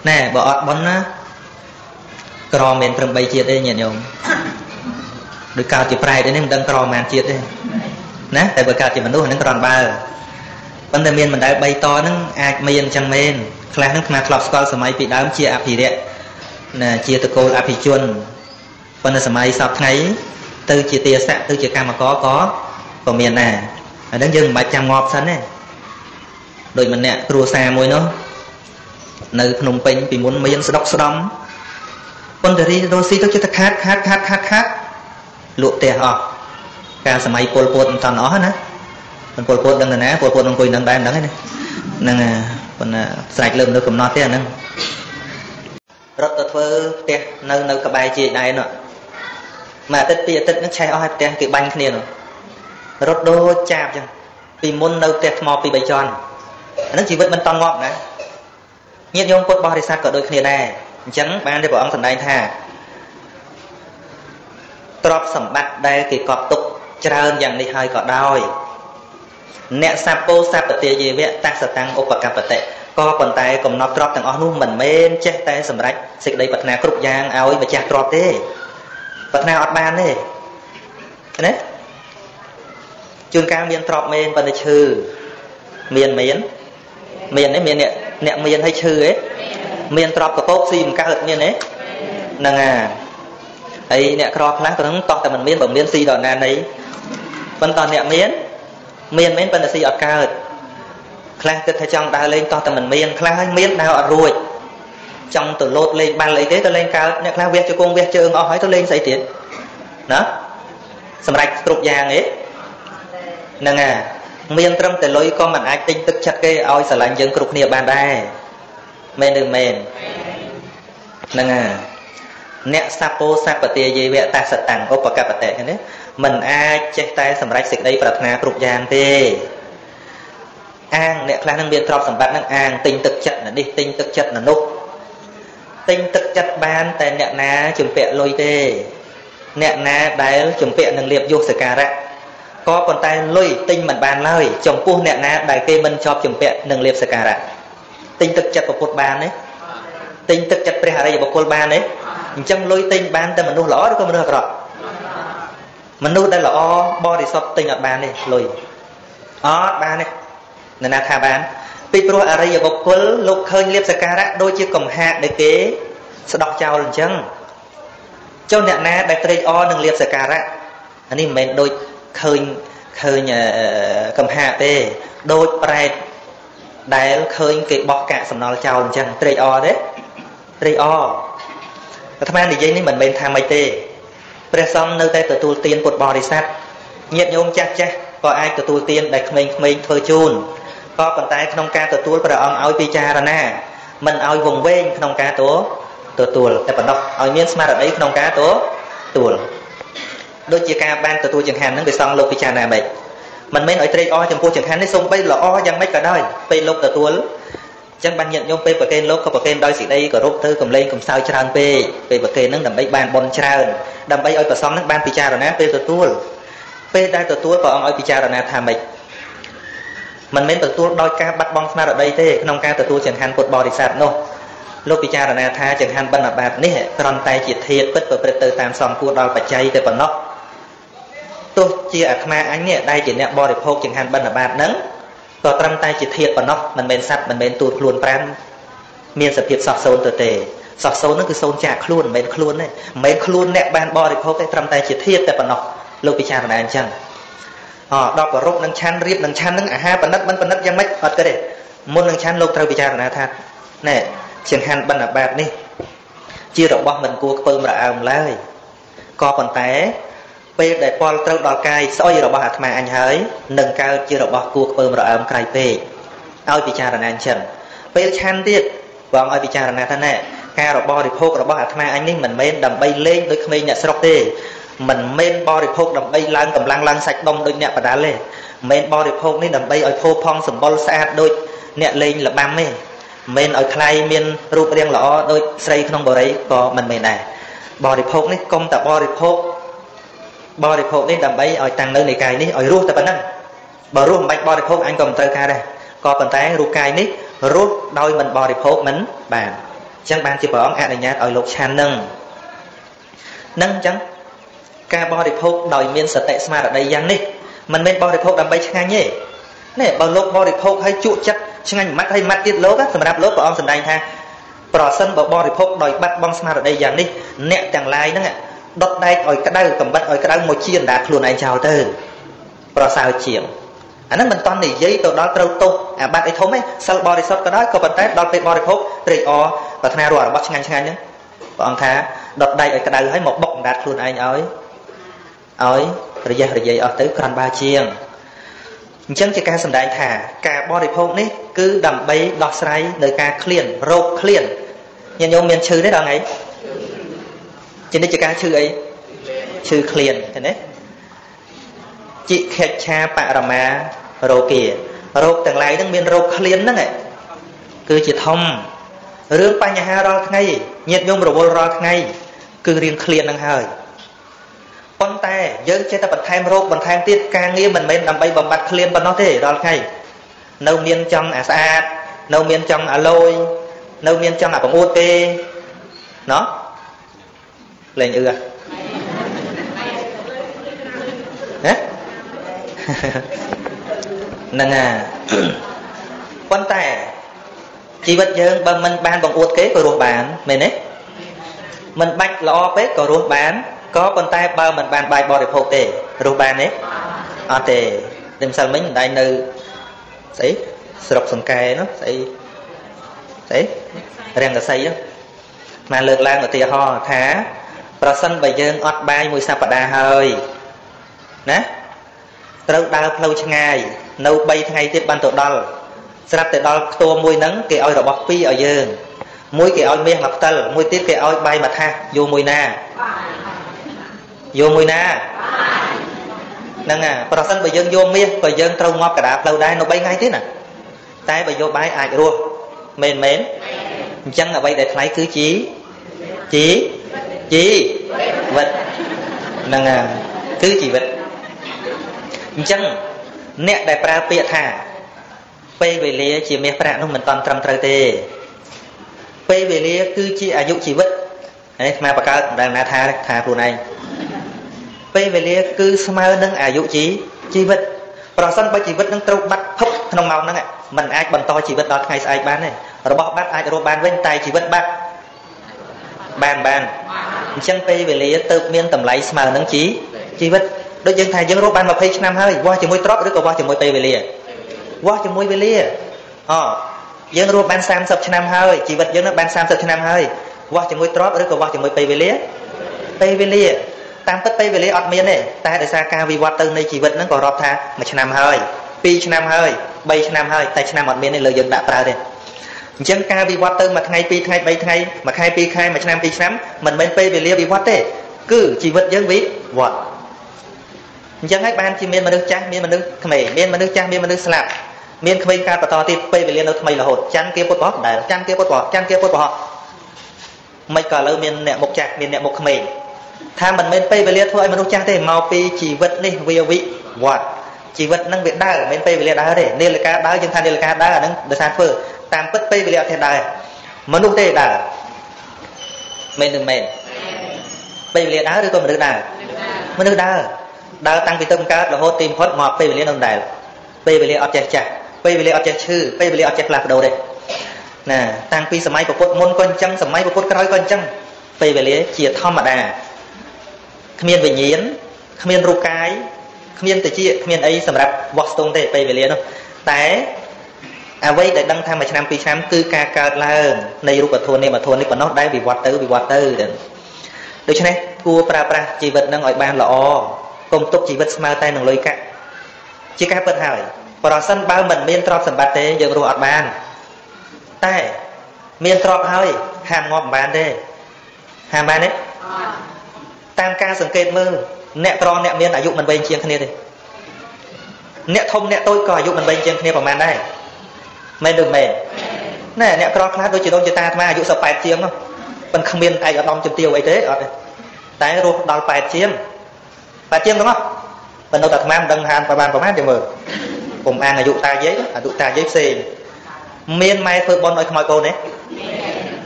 ណែបើអត់បុណ្យណាក្រមិនត្រឹម3ជាតិទេញាតិញោមដូចកើតជាប្រែតនេះមិនដឹងក្រប៉ុន្មានជាតិទេណាតែបើកើតជាមនុស្សហ្នឹងក្រនបើប៉ុន្តែមានមិនដែល3តហ្នឹងអាចមានអញ្ចឹងមែនខ្លះហ្នឹងអាត្មាធ្លាប់ស្គាល់សម័យពីដើមជាអភិរក្សណាជាតកូលអភិជនប៉ុន្តែសម័យសពថ្ងៃទៅជាទាស័កទៅជាកម្មករក៏មានដែរអាហ្នឹងយើងមិនបាច់ចាំងាប់សិនទេដូចម្នាក់គ្រួសារមួយនោះនៅភ្នំពេញពីមុនមានស្ដុកស្ដំប៉ុន្តែរីរស់ស៊ីទៅចិត្តខាតខាតខាតខាតខាតលក់ផ្ទះអស់កាលសម័យពលពតមិនតាន់អស់ណាពលពតដឹងទៅណាពលពតអង្គុយនឹងដែរមិនដឹងទេណាហ្នឹងប៉ុន្តែស្រេចលើមនុស្សកំណត់ទេអាហ្នឹងរត់ទៅធ្វើផ្ទះនៅក្បែរជាដែរនោះមួយអាទិត្យពីរអាទិត្យហ្នឹងឆេះអស់ហើយផ្ទះគេបាញ់គ្នានោះរត់ដូចចាបចឹងពីមុននៅផ្ទះថ្មពី3ជាន់អាហ្នឹងជីវិតមិនតន់ងាប់ណាញាតិញោមពុទ្ធបរិស័ទក៏ដូចគ្នាដែរអញ្ចឹងបានទេព្រះអង្គសម្ដែងថាទ្រព្យសម្បត្តិដែលគេកប់ទុកច្រើនយ៉ាងនេះហើយក៏ដោយអ្នកសัพពោសัพពទាយវៈតសតាំងឧបកបតិ ក៏ប៉ុន្តែកំណត់ទ្រព្យទាំងអស់នោះមិនមែនចេះតែសម្រេចសេចក្តីប្រាថ្នាគ្រប់យ៉ាងឲ្យម្ចាស់ទ្រព្យទេប្រាថ្នាអត់បានទេណាជួនកាលមានទ្រព្យមែនប៉ុន្តែឈឺមានមានមានទេមានអ្នកមានឲ្យឈឺទេមានទ្រព្យកពកស៊ីមិនកើតមានទេហ្នឹងហើយអ្នកក្រខ្លះទៅនឹងតោះតែមិនមានបើមានស៊ីដល់ណានៃប៉ុន្តែអ្នកមានមានមែនប៉ុន្តែស៊ីអត់កើតខ្លះគិតថាចង់ដើរលេងតោះតែមិនមានខ្លះហើយមានដើរអត់រួចចង់ទៅលោតលេងបាល់អីទេទៅលេងកើតអ្នកខ្លះវះជង្គង់វះជើងអស់ហើយទៅលេងស្អីទៀតណាសម្រាប់គ្រប់យ៉ាងឯងហ្នឹងហើយមានត្រឹមតែលុយក៏មិនអាចទិញទឹកចិត្តគេឲ្យស្រឡាញ់យើងគ្រប់គ្នាបានដែរមែនឬមែនហ្នឹងហើយអ្នកសពោសពទាយវៈតសតាំងឧបកបតិនេះមិនអាចចេះតែសម្រេចសេចក្តីប្រាថ្នាគ្រប់យ៉ាងទេអាងអ្នកខ្លះនឹងមានទ្រព្យសម្បត្តិនឹងអាងទិញទឹកចិត្តនេះទិញទឹកចិត្តនោះទិញទឹកចិត្តបានតែអ្នកណាជំពាក់លុយទេអ្នកណាដែលជំពាក់នឹងលៀបយុសការៈក៏ប៉ុន្តែលុយទិញមិនបានឡើយចំពោះអ្នកណាដែលគេមិនជាប់ជំពាក់នឹងលៀបសការៈទិញទឹកចិត្តពុទ្ធបានទេទិញទឹកចិត្តព្រះអរិយបុគ្គលបានទេអញ្ចឹងលុយទិញបានតែមនុស្សល្អឬក៏មនុស្សអាក្រក់មនុស្សដែលល្អបរិសុទ្ធទិញអត់បានទេលុយអត់បានទេនរណាថាបានពីព្រោះអរិយបុគ្គលលោកឃើញលៀបសការៈដូចជាកំហាកដែលគេស្ដោះចោលអញ្ចឹងចុះអ្នកណាដែលត្រេកអរនឹងលៀបសការៈអានេះមិនមែនដូចឃើញកំហាកទេដូចប្រែតដែលឃើញគេបោះកាកសំណល់ចោលអញ្ចឹងត្រេកអរទេត្រេកអរអាត្មានិយាយនេះមិនមែនថាម៉េចទេព្រះសង្ឃនៅតែទទួលទានពុទ្ធបរិស័ទញាតិញោមចាស់ចាស់ក៏អាចទទួលទានដែលក្មេងៗធ្វើជូនក៏ប៉ុន្តែក្នុងការទទួលព្រះអង្គឲ្យពិចារណាមិនឲ្យវង្វេងក្នុងការទទួលតែប៉ុណ្ណោះឲ្យមានស្មារតីក្នុងការទទួលដូចជាការបានទទួលចង្ហាន់ហ្នឹងព្រះសង្ឃលោកពិចារណាម៉េចមិនមែនឲ្យត្រេកអរចំពោះចង្ហាន់នេះសូម្បីល្អយ៉ាងម៉េចក៏ដោយពេលលោកទទួលអញ្ចឹងបានញាតិញោមពេលប្រគេនលោកក៏ប្រគេនដោយសេចក្តីគោរពទៅកំលែងកំសោយច្រើនពេកពេលប្រគេនហ្នឹងដើម្បីបានបុណ្យច្រើនដើម្បីឲ្យព្រះសង្ឃហ្នឹងបានពិចារណាពេលទទួលពេលដែលទទួលព្រះអង្គឲ្យពិចារណាថាម៉េចមិនមែនទទួលដោយការបាត់បង់ស្មារតីទេក្នុងការទទួលចង្ហាន់ពុទ្ធបរិស័ទនោះលោកពិចារណាថាចង្ហាន់បិណ្ឌបាតនេះគ្រាន់តែជាធាតុពិតប្រព្រឹត្តទៅតាមសំគួរដល់បច្ច័យតែប៉ុណ្ណោះទោះជាអាត្មាអញនេះដែលជាអ្នកបរិភោគចង្ហាន់បិណ្ឌបាតហ្នឹងក៏ត្រឹមតែជាធាតុប៉ុណ្ណោះមិនមែនសត្វមិនមែនទូលខ្លួនប្រាណមានសភាពសោះសូន្យទៅទេសោះសូន្យហ្នឹងគឺសូន្យចាកខ្លួនមិនមែនខ្លួនទេមិនមែនខ្លួនអ្នកបានបរិភោគទេត្រឹមតែជាធាតុតែប៉ុណ្ណោះលោកពិចារណាអញ្ចឹងដល់ប្រពនឹងឆាន់រៀបនឹងឆាន់នឹងអាហារប៉និតមិនប៉និតយ៉ាងម៉េចអត់ទេមុននឹងឆាន់លោកត្រូវពិចារណាថាណែចង្ហាន់បិណ្ឌបាតនេះជារបស់មិនគួរខ្ពើមរអើមឡើយក៏ប៉ុន្តែពេលដែលពលត្រូវដល់កាយស្អុយរបស់អាត្មាអញហើយនឹងកើតជារបស់គួរខ្ពើមរអើមក្រៃពេកឲ្យពិចារណាអញ្ចឹងពេលឆាន់ទៀតបងឲ្យពិចារណាថាណែការបរិភោគរបស់អាត្មាអញនេះមិនមែនដើម្បីលេងដូចក្មេងអ្នកស្រុកទេមិនមែនបរិភោគដើម្បីឡើងកម្លាំងឡើងសាច់ដុំដូចអ្នកបដាលទេមិនមែនបរិភោគនេះដើម្បីឲ្យផូរផង់សម្បុរស្អាតដូចអ្នកលេងល្បាំទេមិនមែនឲ្យថ្លៃមានរូបរាងល្អដូចស្រីក្នុងបរិយក៏មិនមែនដែរបរិភោគនេះកុំតែបរិភោគនេះដើម្បីឲ្យតាំងនៅនៃកាយនេះឲ្យរស់តែប៉ុណ្ណឹងបើរស់មិនបាច់បរិភោគអញក៏មិនត្រូវការដែរក៏ប៉ុន្តែរូបកាយនេះរស់ដោយមិនបរិភោគមិនបានអញ្ចឹងបានជាព្រះអង្គអនុញ្ញាតឲ្យលោកឆាន់នឹងអញ្ចឹងការបរិភោគដោយមានសតិស្មារតីយ៉ាងនេះមិនមែនបរិភោគដើម្បីឆ្ងាញ់ទេនេះបើលោកបរិភោគឲ្យជក់ចិត្តឆ្ងាញ់ម៉ាត់ហើយម៉ាត់ទៀតលោកសម្រាប់លោកព្រះអង្គសម្ដែងថាប្រសិនបើបរិភោគដោយបាត់បង់ស្មារតីយ៉ាងនេះអ្នកទាំងឡាយហ្នឹងដុតដែកឲ្យក្តៅកំបិតឲ្យក្តៅមកជាអណ្ដាតខ្លួនឯងចោលទៅប្រសើរជាងអាហ្នឹងមិនតន់និយាយទៅដល់ត្រូវទោសអាបត្តិអីធំទេសិលបរិសុទ្ធក៏ដោយក៏ប៉ុន្តែដល់ពេលបរិភោគត្រេកអរប្រាថ្នារករបស់ឆ្ងាញ់ឆ្ងាញ់ហ្នឹងព្រះអង្គថាដុតដែកឲ្យក្តៅហើយមកបុកអណ្ដាតខ្លួនឯងឲ្យរយះរយាយអស់ទៅក្រាន់បើជាងអញ្ចឹងជាការសម្ដែងថាការបរិភោគនេះគឺដើម្បីដោះស្រាយនៅការឃ្លានរោគឃ្លានញាតិញោមមានឈឺទេដល់ថ្ងៃជានិច្ចការឈឺអីឈឺឃ្លានឃើញទេជីខិឆាបរមារោគារោគទាំងឡាយហ្នឹងមានរោគឃ្លានហ្នឹងគឺជាធំរឿងបញ្ហារាល់ថ្ងៃញាតិញោមរវល់រាល់ថ្ងៃគឺរៀងឃ្លានហ្នឹងហើយប៉ុន្តែយើងចេះតែបន្ថែមរោគបន្ថែមទៀតការងារមិនមែនដើម្បីបំបត្តិឃ្លានប៉ុណ្ណោះទេរាល់ថ្ងៃនៅមានចង់អាស្អាត នៅមានចង់អាឡយនៅមានចង់អាបង្អួតគេណោះលេងអឺហ៎ហ្នឹងអាប៉ុន្តែជីវិតយើងបើមិនបានបង្អួតគេក៏រស់បានមែនទេមិនបាច់ល្អពេកក៏រស់បានក៏ប៉ុន្តែបើមិនបានបាយបរិភោគទេរស់បានទេអត់ទេតែម្សិលមិញមិនដែរនៅស្អីស្រុកសង្កែនោះស្អីស្អីរាំងកសីមកលើកឡើងឧទាហរណ៍ថាប្រសិនបើយើងអត់បាយមួយសប្តាហ៍ហើយណាត្រូវដើរផ្លូវឆ្ងាយនៅ3ថ្ងៃទៀតបានទៅដល់ស្រាប់តែដល់ខ្ទមមួយហ្នឹងគេឲ្យរបស់ពីរឲ្យយើងមួយគេឲ្យមាសមួយផ្តិលមួយទៀតគេឲ្យបាយមួយថាសយកមួយណាយកមួយណាហ្នឹងអាប្រសិនបើយើងយកមាសក៏យើងត្រូវងាប់កដាផ្លូវដែរនៅ3ថ្ងៃទៀតណាតែបើយកបាយអាចរស់មែនមែនអញ្ចឹងអ្វីដែលថ្លៃគឺជីជីជីវិតហ្នឹងអាគឺជីវិតអញ្ចឹងអ្នកដែលប្រើពាក្យថាពេលវេលាជាមាសប្រាក់នោះមិនតន់ត្រឹមត្រូវទេពេលវេលាគឺជាអាយុជីវិតនេះអាត្មាបង្កើតមិនដែលណាថាថាខ្លួនឯងពេលវេលាគឺស្មើនឹងអាយុជីវិតប្រសិនបើជីវិតនឹងត្រូវបាត់ភពក្នុងម៉ោងហ្នឹងมันអាចបន្តជីវិតដល់ថ្ងៃស្អែកបានទេរបស់បាត់អាចរកបានវិញតែជីវិតបាត់បានបានអញ្ចឹងពេលវេលាទៅមានតម្លៃស្មើនឹងជីវិតដូចយើងថាយើងរស់បាន20ឆ្នាំហើយវាស់ជាមួយទ្រព្យឬក៏វាស់ជាមួយពេលវេលាវាស់ជាមួយវេលាអយើងរស់បាន30ឆ្នាំហើយជីវិតយើងនឹងបាន30ឆ្នាំហើយវាស់ជាមួយទ្រព្យឬក៏វាស់ជាមួយពេលវេលាពេលវេលាតាមពិតពេលវេលាអត់មានទេតែដោយសារការវិវត្តទៅនៃជីវិតហ្នឹងក៏រាប់ថា1ឆ្នាំហើយ2ឆ្នាំហើយ3ឆ្នាំហើយតែឆ្នាំអត់មានទេលើយើងដាក់ប្រើទេអញ្ចឹងការវិវត្តទៅមួយថ្ងៃ2ថ្ងៃ3ថ្ងៃមួយខែ2ខែមួយឆ្នាំ2ឆ្នាំមិនមែនពេលវេលាវិវត្តទេគឺជីវិតយើងវិវត្តអញ្ចឹងហើយបានជាមានមនុស្សចាស់មានមនុស្សក្មេងមានមនុស្សចាស់មានមនុស្សស្លាប់មានក្មេងកើតបន្តទៀតពេលវេលានៅថ្មីរហូតច័ន្ទគេពុតបោះដែរច័ន្ទគេពុតបោះច័ន្ទគេពុតបោះមិនក៏ឥឡូវមានអ្នកមុខចាស់មានអ្នកមុខក្មេងថាមិនមែនពេលវេលាធ្វើឲ្យមនុស្សចាស់ទេមកពីជីវិតនេះវាវិវត្តជីវិតនឹងវាដើរមិនមែនពេលវេលាដើរទេនាឡិកាដើរយើងថានាឡិកាដើរអានឹងដោយសារធ្វើតាមពិតពេលវេលាអត់ទេដើរមនុស្សទេដើរមែនឬមែនពេលវេលាដើរឬក៏មនុស្សដើរមនុស្សដើរដើរតាំងពីទៅកើតរហូតទីបំផុតមកពេលវេលានៅដែរពេលវេលាអត់ចេះចាស់ពេលវេលាអត់ចេះឈឺពេលវេលាអត់ចេះផ្លាស់ប្ដូរទេណាតាំងពីសម័យពុទ្ធមុនក៏អញ្ចឹងសម័យពុទ្ធក្រោយក៏អញ្ចឹងពេលវេលាជាធម្មតាគ្មានវិញ្ញាណគ្មានរូបកាយគ្មានតិចគ្មានអីសម្រាប់វាស់ស្ទង់ទេពេលវេលានោះតែអ្វីដែលដឹងថាមួយឆ្នាំពីរឆ្នាំគឺការកើតឡើងនៃរូបធម៌នាមធម៌នេះប៉ុណ្ណោះដែលវិវត្តទៅវិវត្តទៅដូច្នេះគួរប្រើប្រាស់ជីវិតនឹងឲ្យបានល្អកុំទុកជីវិតស្មើតែនឹងលុយកាក់ជាការពិតហើយប្រសិនបើមិនមានទ្រព្យសម្បត្តិទេយើងរស់អត់បានតែមានទ្រព្យហើយហាមងាប់មិនបានទេហាមបានទេតាមការសង្កេតមើលអ្នកក្រអ្នកមានអាយុមិនវែងជាងគ្នាទេអ្នកធំអ្នកតូចក៏អាយុមិនវែងជាងគ្នាប្រហែលដែរមែនឬមែនណែអ្នកក្រខ្លះដូចជាដូនជាតាអាត្មាអាយុ18ជាងនោះប៉ុន្តែគ្មានឯកឧត្តមជំទាវអីទេអត់ទេតែរស់ដល់8ជាង8ជាងទាំងអស់ប៉ុន្តែអាត្មាមិនដឹងហានប្រហែលទេមើលកុំអាងអាយុតាយាយអាយុតាយាយផ្សេងមានម៉ែធ្វើបុណ្យឲ្យខ្មោចកូនទេ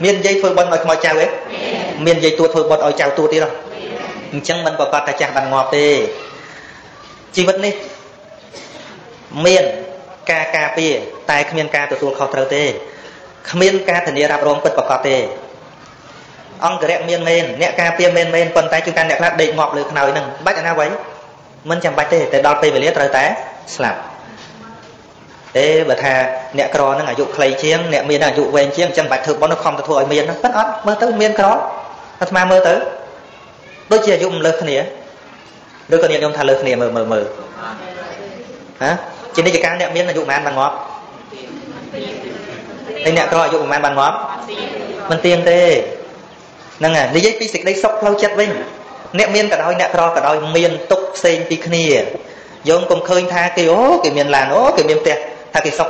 មានយាយធ្វើបុណ្យឲ្យខ្មោចចៅទេមានយាយទួតធ្វើបុណ្យឲ្យចៅទួតទៀតអញ្ចឹងមិនប្រកាសថាចាស់បានងាប់ទេជីវិតនេះមានការការពារតែគ្មានការទទួលខុសត្រូវទេគ្មានការធានារ៉ាប់រងពិតប្រាកដទេអង្គរៈមានមែនអ្នកការពារមែនមែនប៉ុន្តែជួនកាលអ្នកខ្លះដេកងាប់លើខ្នើយហ្នឹងបាច់អាណាវ៉ៃមិនចាំបាច់ទេតែដល់ពេលវេលាត្រូវតែស្លាប់ទេបើថាអ្នកក្រហ្នឹងអាយុខ្លីជាងអ្នកមានអាយុវែងជាងអញ្ចឹងបាច់ធ្វើបុណ្យខំទៅធ្វើឲ្យមានហ្នឹងប៉ុន្តែអត់មើលទៅមានក្រអាត្មាមើលទៅដូចជាអាយុមិនលើសគ្នាឬក៏អ្នកញោមថាលើសគ្នាមើលមើលមើលហ៎ជានិច្ចកាលអ្នកមានអាយុប៉ុន្មានបានងាប់ហើយអ្នកក្រអាយុប៉ុន្មានបានងាប់មិនទៀងទេហ្នឹងហើយនិយាយពីសេចក្តីសុខផ្លូវចិត្តវិញអ្នកមានក៏ដោយអ្នកក្រក៏ដោយមានទុក្ខផ្សេងពីគ្នាយើងកុំឃើញថាគេអូគេមានឡានអូគេមានផ្ទះថាគេសុខ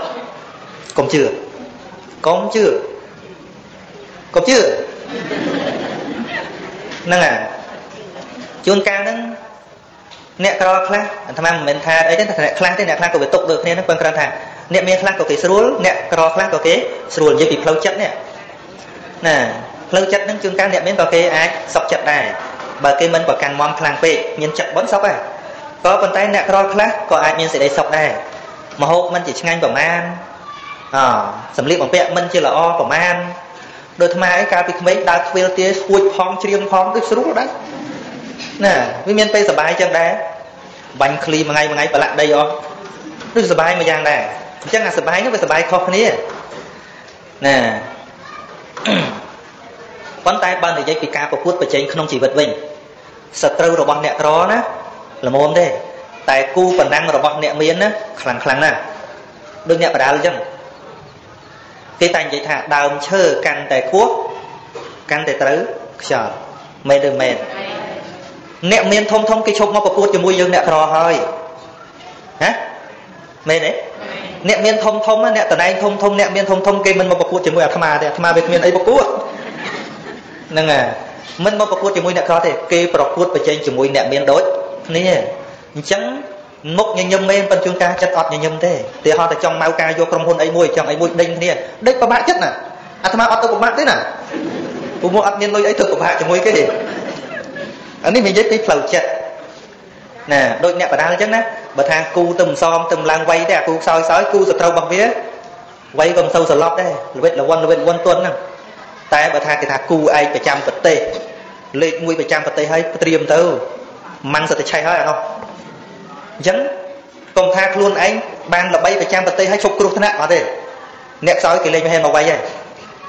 កុំជឿកុំជឿកុំជឿហ្នឹងហើយជួនកាលហ្នឹងអ្នកក្រខ្លះអាត្មាមិនមែនថាអីទេតែអ្នកខ្លះទេអ្នកខ្លះក៏វាទុកដូចគ្នាហ្នឹងប៉ុន្តែគ្រាន់ថា អ្នកមានខ្លះក៏គេស្រួលអ្នកក្រខ្លះក៏គេស្រួលនិយាយពីផ្លូវចិត្តនេះណាផ្លូវចិត្តហ្នឹងជួនកាលអ្នកមានក៏គេអាចសុខចិត្តដែរបើគេមិនប្រកាន់មមខ្លាំងពេកមានចិត្តបុណ្យសុខដែរក៏ប៉ុន្តែអ្នកក្រខ្លះក៏អាចមានសេចក្តីសុខដែរម្ហូបមិនជាឆ្ងាញ់ប្រមាណសម្លៀកបំពាក់មិនជាល្អប្រមាណដូចថ្មឯងកាលពីក្មេងដើរខ្វៀលទាស្គួចផងច្រៀងផងដូចស្រួលដែរណាវាមានពេលសប្បាយចឹងដែរបាញ់ឃ្លីមួយថ្ងៃមួយថ្ងៃប្រឡាក់ដីអស់ដូចសប្បាយមួយយ៉ាងដែរអញ្ចឹងអាសប្បាយនោះវាសប្បាយខុសគ្នាណាប៉ុន្តែបើនិយាយពីការប្រកួតប្រជែងក្នុងជីវិតវិញសត្រូវរបស់អ្នកក្រណាល្មមទេតែគូប្រណាំងរបស់អ្នកមានណាខ្លាំងខ្លាំងណាស់ដូចអ្នកបដាលអញ្ចឹងគេតែនិយាយថាដើមឈើកាន់តែខ្ពស់កាន់តែត្រូវខ្យល់មែនឬមែនអ្នកមានធំធំគេឈប់មកប្រកួតជាមួយយើងអ្នកក្រហើយហ៎មែនទេអ្នកមានធំធំអ្នកតំណែងធំធំអ្នកមានធំធំគេមិនមកប្រកួតជាមួយអាត្មាទេអាត្មាវាគ្មានអីប្រកួតហ្នឹងហើយមិនមកប្រកួតជាមួយអ្នកក្រទេគេប្រកួតប្រជែងជាមួយអ្នកមានដូចគ្នាអញ្ចឹងមុខញញឹមមែនប៉ុន្តែជួនកាលចិត្តអត់ញញឹមទេទីហោះតែចង់ម៉ៅការយកក្រុមហ៊ុនអីមួយចង់អីមួយដេញគ្នាដេញពិបាកចិត្តណាអាត្មាអត់ទៅពិបាកទេណាព្រោះមកអត់មានលុយអីទៅពិបាកជាមួយគេទេអានេះនិយាយពីផ្លូវចិត្តណាដូចអ្នកបដាលអញ្ចឹងណាបើថាគូទៅមិនសមទៅមិនឡើងវៃទេអាគូខ្សោយខ្សោយគូសត្រូវរបស់វាវៃក៏មិនសូវសន្លប់ដែរល្វិតល្វន់ល្វិតល្វន់ទន់ហ្នឹងតែបើថាគេថាគូឯកប្រចាំប្រទេសលេខ1ប្រចាំប្រទេសហើយត្រៀមទៅម៉ាំងសិតតែឆេះហើយអានោះអញ្ចឹងកុំថាខ្លួនឯងបានល្បីប្រចាំប្រទេសហើយឈប់គ្រោះថ្នាក់អត់ទេអ្នកខ្សោយគេលេងមិនហ៊ានមកវៃហើយ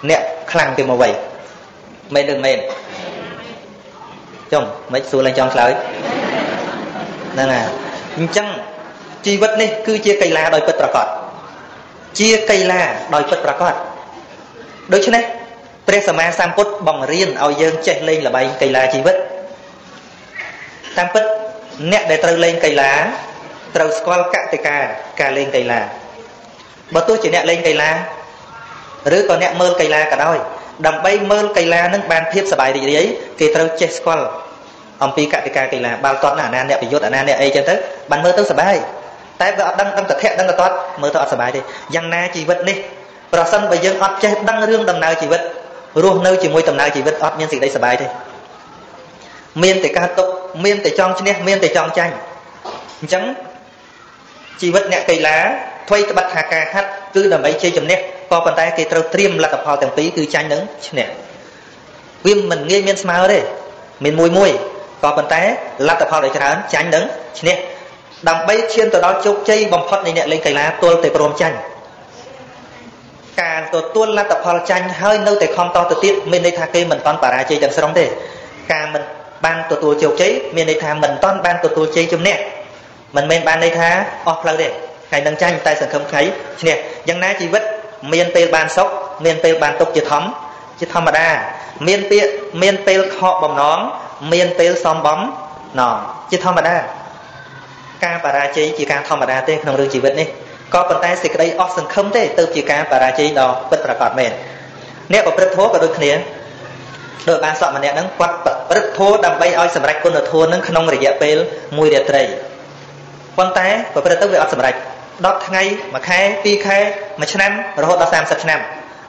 អ្នកខ្លាំងគេមកវៃមែនឬមែនចុងមិនសួរឡើងចង់ឆ្លើយហ្នឹងហើយអញ្ចឹងជីវិតនេះគឺជាកីឡាដោយពិតប្រាកដជាកីឡាដោយពិតប្រាកដដូច្នេះព្រះសម្មាសម្ពុទ្ធបង្រៀនឲ្យយើងចេះលេងល្បែងកីឡាជីវិតតាមពិតអ្នកដែលត្រូវលេងកីឡាត្រូវស្គាល់កតិកាការលេងកីឡាបើទោះជាអ្នកលេងកីឡាឬក៏អ្នកមើលកីឡាក៏ដោយដើម្បីមើលកីឡានឹងបានភាពសប្បាយរីករាយគេត្រូវចេះស្គាល់អំពីកតិកាកីឡាបាល់ទាត់ណាអាណាអ្នកប្រយុទ្ធអាណាអ្នកអីចឹងទៅបានមើលទៅសប្បាយតែបើអត់ដឹងដឹងតធៈដឹងតតមើលទៅអត់សប្បាយទេយ៉ាងណាជីវិតនេះប្រសិនបើយើងអត់ចេះដឹងរឿងដំណើរជីវិតរស់នៅជាមួយដំណើរជីវិតអត់មានសេចក្តីសប្បាយទេមានតែការទុកមានតែចង់ឈ្នះមានតែចង់ចាញ់អញ្ចឹងជីវិតអ្នកកីឡាថ្វីត្បិតថាការហាត់គឺដើម្បីជ័យជំនះក៏ប៉ុន្តែគេត្រូវត្រៀមលទ្ធផលទាំងពីរគឺចាញ់និងឈ្នះវាមិនងាយមានស្មើទេមានមួយមួយក៏ប៉ុន្តែលទ្ធផលដែលច្រើនចាញ់និងឈ្នះដើម្បីឈានទៅដល់ជោគជ័យបំផុតនៃអ្នកលេងកីឡាទល់តែព្រមចាញ់ការទទួលលទ្ធផលចាញ់ហើយនៅតែខំតទៅទៀតមានន័យថាគេមិនតាន់បរាជ័យទាំងស្រុងទេការមិនបានទទួលជោគជ័យមានន័យថាមិនតាន់បានទទួលជ័យជំនះមិនមែនបានន័យថាអស់ផ្លូវទេថ្ងៃនឹងចាញ់តែសង្ឃឹមថ្ងៃឈ្នះយ៉ាងណាជីវិតមានពេលបានសុខមានពេលបានទុក្ខជាធម្មតាមានពាក្យមានពេលខកបំណងមានពេលសំបំណងជាធម្មតាការបរាជ័យជាការធម្មតាទេក្នុងរឿងជីវិតនេះក៏ប៉ុន្តែសេចក្តីអស់សង្ឃឹមទេទៅជាការបរាជ័យដ៏ពិតប្រាកដមែនអ្នកប្រព្រឹត្តធម៌ក៏ដូចគ្នាដោយបានសក់ម្នាក់ហ្នឹងគាត់ប្រព្រឹត្តធម៌ដើម្បីឲ្យសម្រេចគុណធម៌ហ្នឹងក្នុងរយៈពេលមួយរាត្រីប៉ុន្តែប្រព្រឹត្តទៅវាអត់សម្រេច10ថ្ងៃមួយខែ2ខែមួយឆ្នាំរហូតដល់30ឆ្នាំ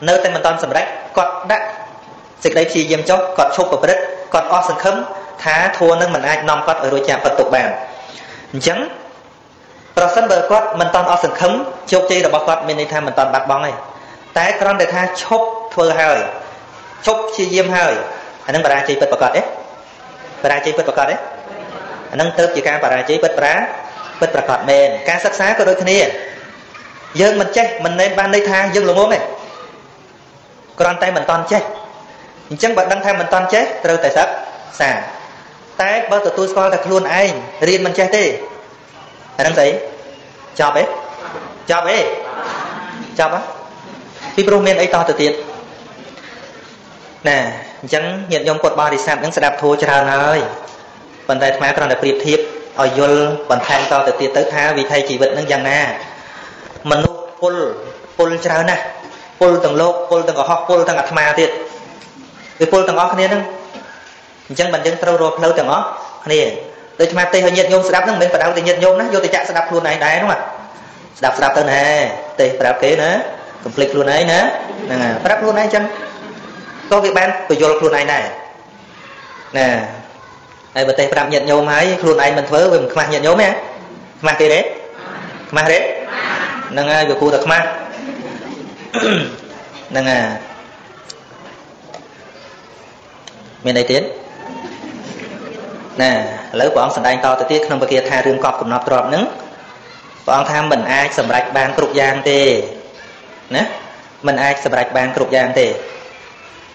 នៅតែមិនទាន់សម្រេចគាត់ដាក់សេចក្តីព្យាយាមចុះគាត់ឈប់ប្រព្រឹត្តគាត់អស់សង្ឃឹមថាធម៌នឹងមិនអាចនាំគាត់ឲ្យរួចចាកផុតទុក្ខបានអញ្ចឹងប្រសិនបើគាត់មិនទាន់អស់សង្ឃឹមជោគជ័យរបស់គាត់មានន័យថាមិនទាន់បាត់បង់ទេតែគ្រាន់តែថាឈប់ធ្វើហើយឈប់ព្យាយាមហើយអានឹងបរាជ័យពិតប្រាកដទេបរាជ័យពិតប្រាកដទេអានឹងទៅជាការបរាជ័យពិតប្រាកដមែនការសិក្សាក៏ដូចគ្នាយើងមិនចេះមិនមែនបានន័យថាយើងល្ងងទេគ្រាន់តែមិនទាន់ចេះអញ្ចឹងបើដឹងថាមិនទាន់ចេះត្រូវតែសិក្សាតែបើទទួលស្គាល់តែខ្លួនឯងរៀនមិនចេះទេអានឹងស្អីចប់ទេចប់ទេចប់ហ៎ពីព្រោះមានអីតទៅទៀតណាអញ្ចឹងញាតិញោមពុទ្ធបរិស័ទនឹងស្ដាប់ធម៌ច្រើនហើយប៉ុន្តែអាត្មាគ្រាន់តែប្រៀបធៀបឲ្យយល់បន្ថែមតទៅទៀតទៅថាវិថីជីវិតនឹងយ៉ាងណាមនុស្សពុលច្រើនណាស់ពុលទាំងលោកពុលទាំងកុហកពុលទាំងអាត្មាទៀតវាពុលទាំងអស់គ្នាហ្នឹងអញ្ចឹងមិនយើងត្រូវរកផ្លូវទាំងអស់គ្នាដូចអាត្មាទេឲ្យញាតិញោមស្ដាប់ហ្នឹងមិនមែនបដៅតែញាតិញោមណាយកទៅចាក់ស្ដាប់ខ្លួនឯងដែរហ្នឹង ស្ដាប់ស្ដាប់ទៅណែទេប្រាប់គេណាកុំភ្លេចខ្លួនឯងណាហ្នឹងហើយប្រាប់ខ្លួនឯងចឹងក៏វាបានពយល់ខ្លួនឯងដែរណាហើយបើទេប្រាប់ញាតិញោមហើយខ្លួនឯងមិនធ្វើវាមិនខ្មាស់ញាតិញោមទេខ្មាស់គេទេខ្មាស់ទេហ្នឹងហើយវាគួរតែខ្មាស់ហ្នឹងហើយមានអីទៀតណាឥឡូវព្រះអង្គសម្ដែងតទៅទៀតក្នុងពគាថារឿងកប់កំណត់ទ្រព្យហ្នឹងព្រះអង្គថាមិនអាចសម្រេចបានគ្រប់យ៉ាងទេណាមិនអាចសម្រេចបានគ្រប់យ៉ាងទេ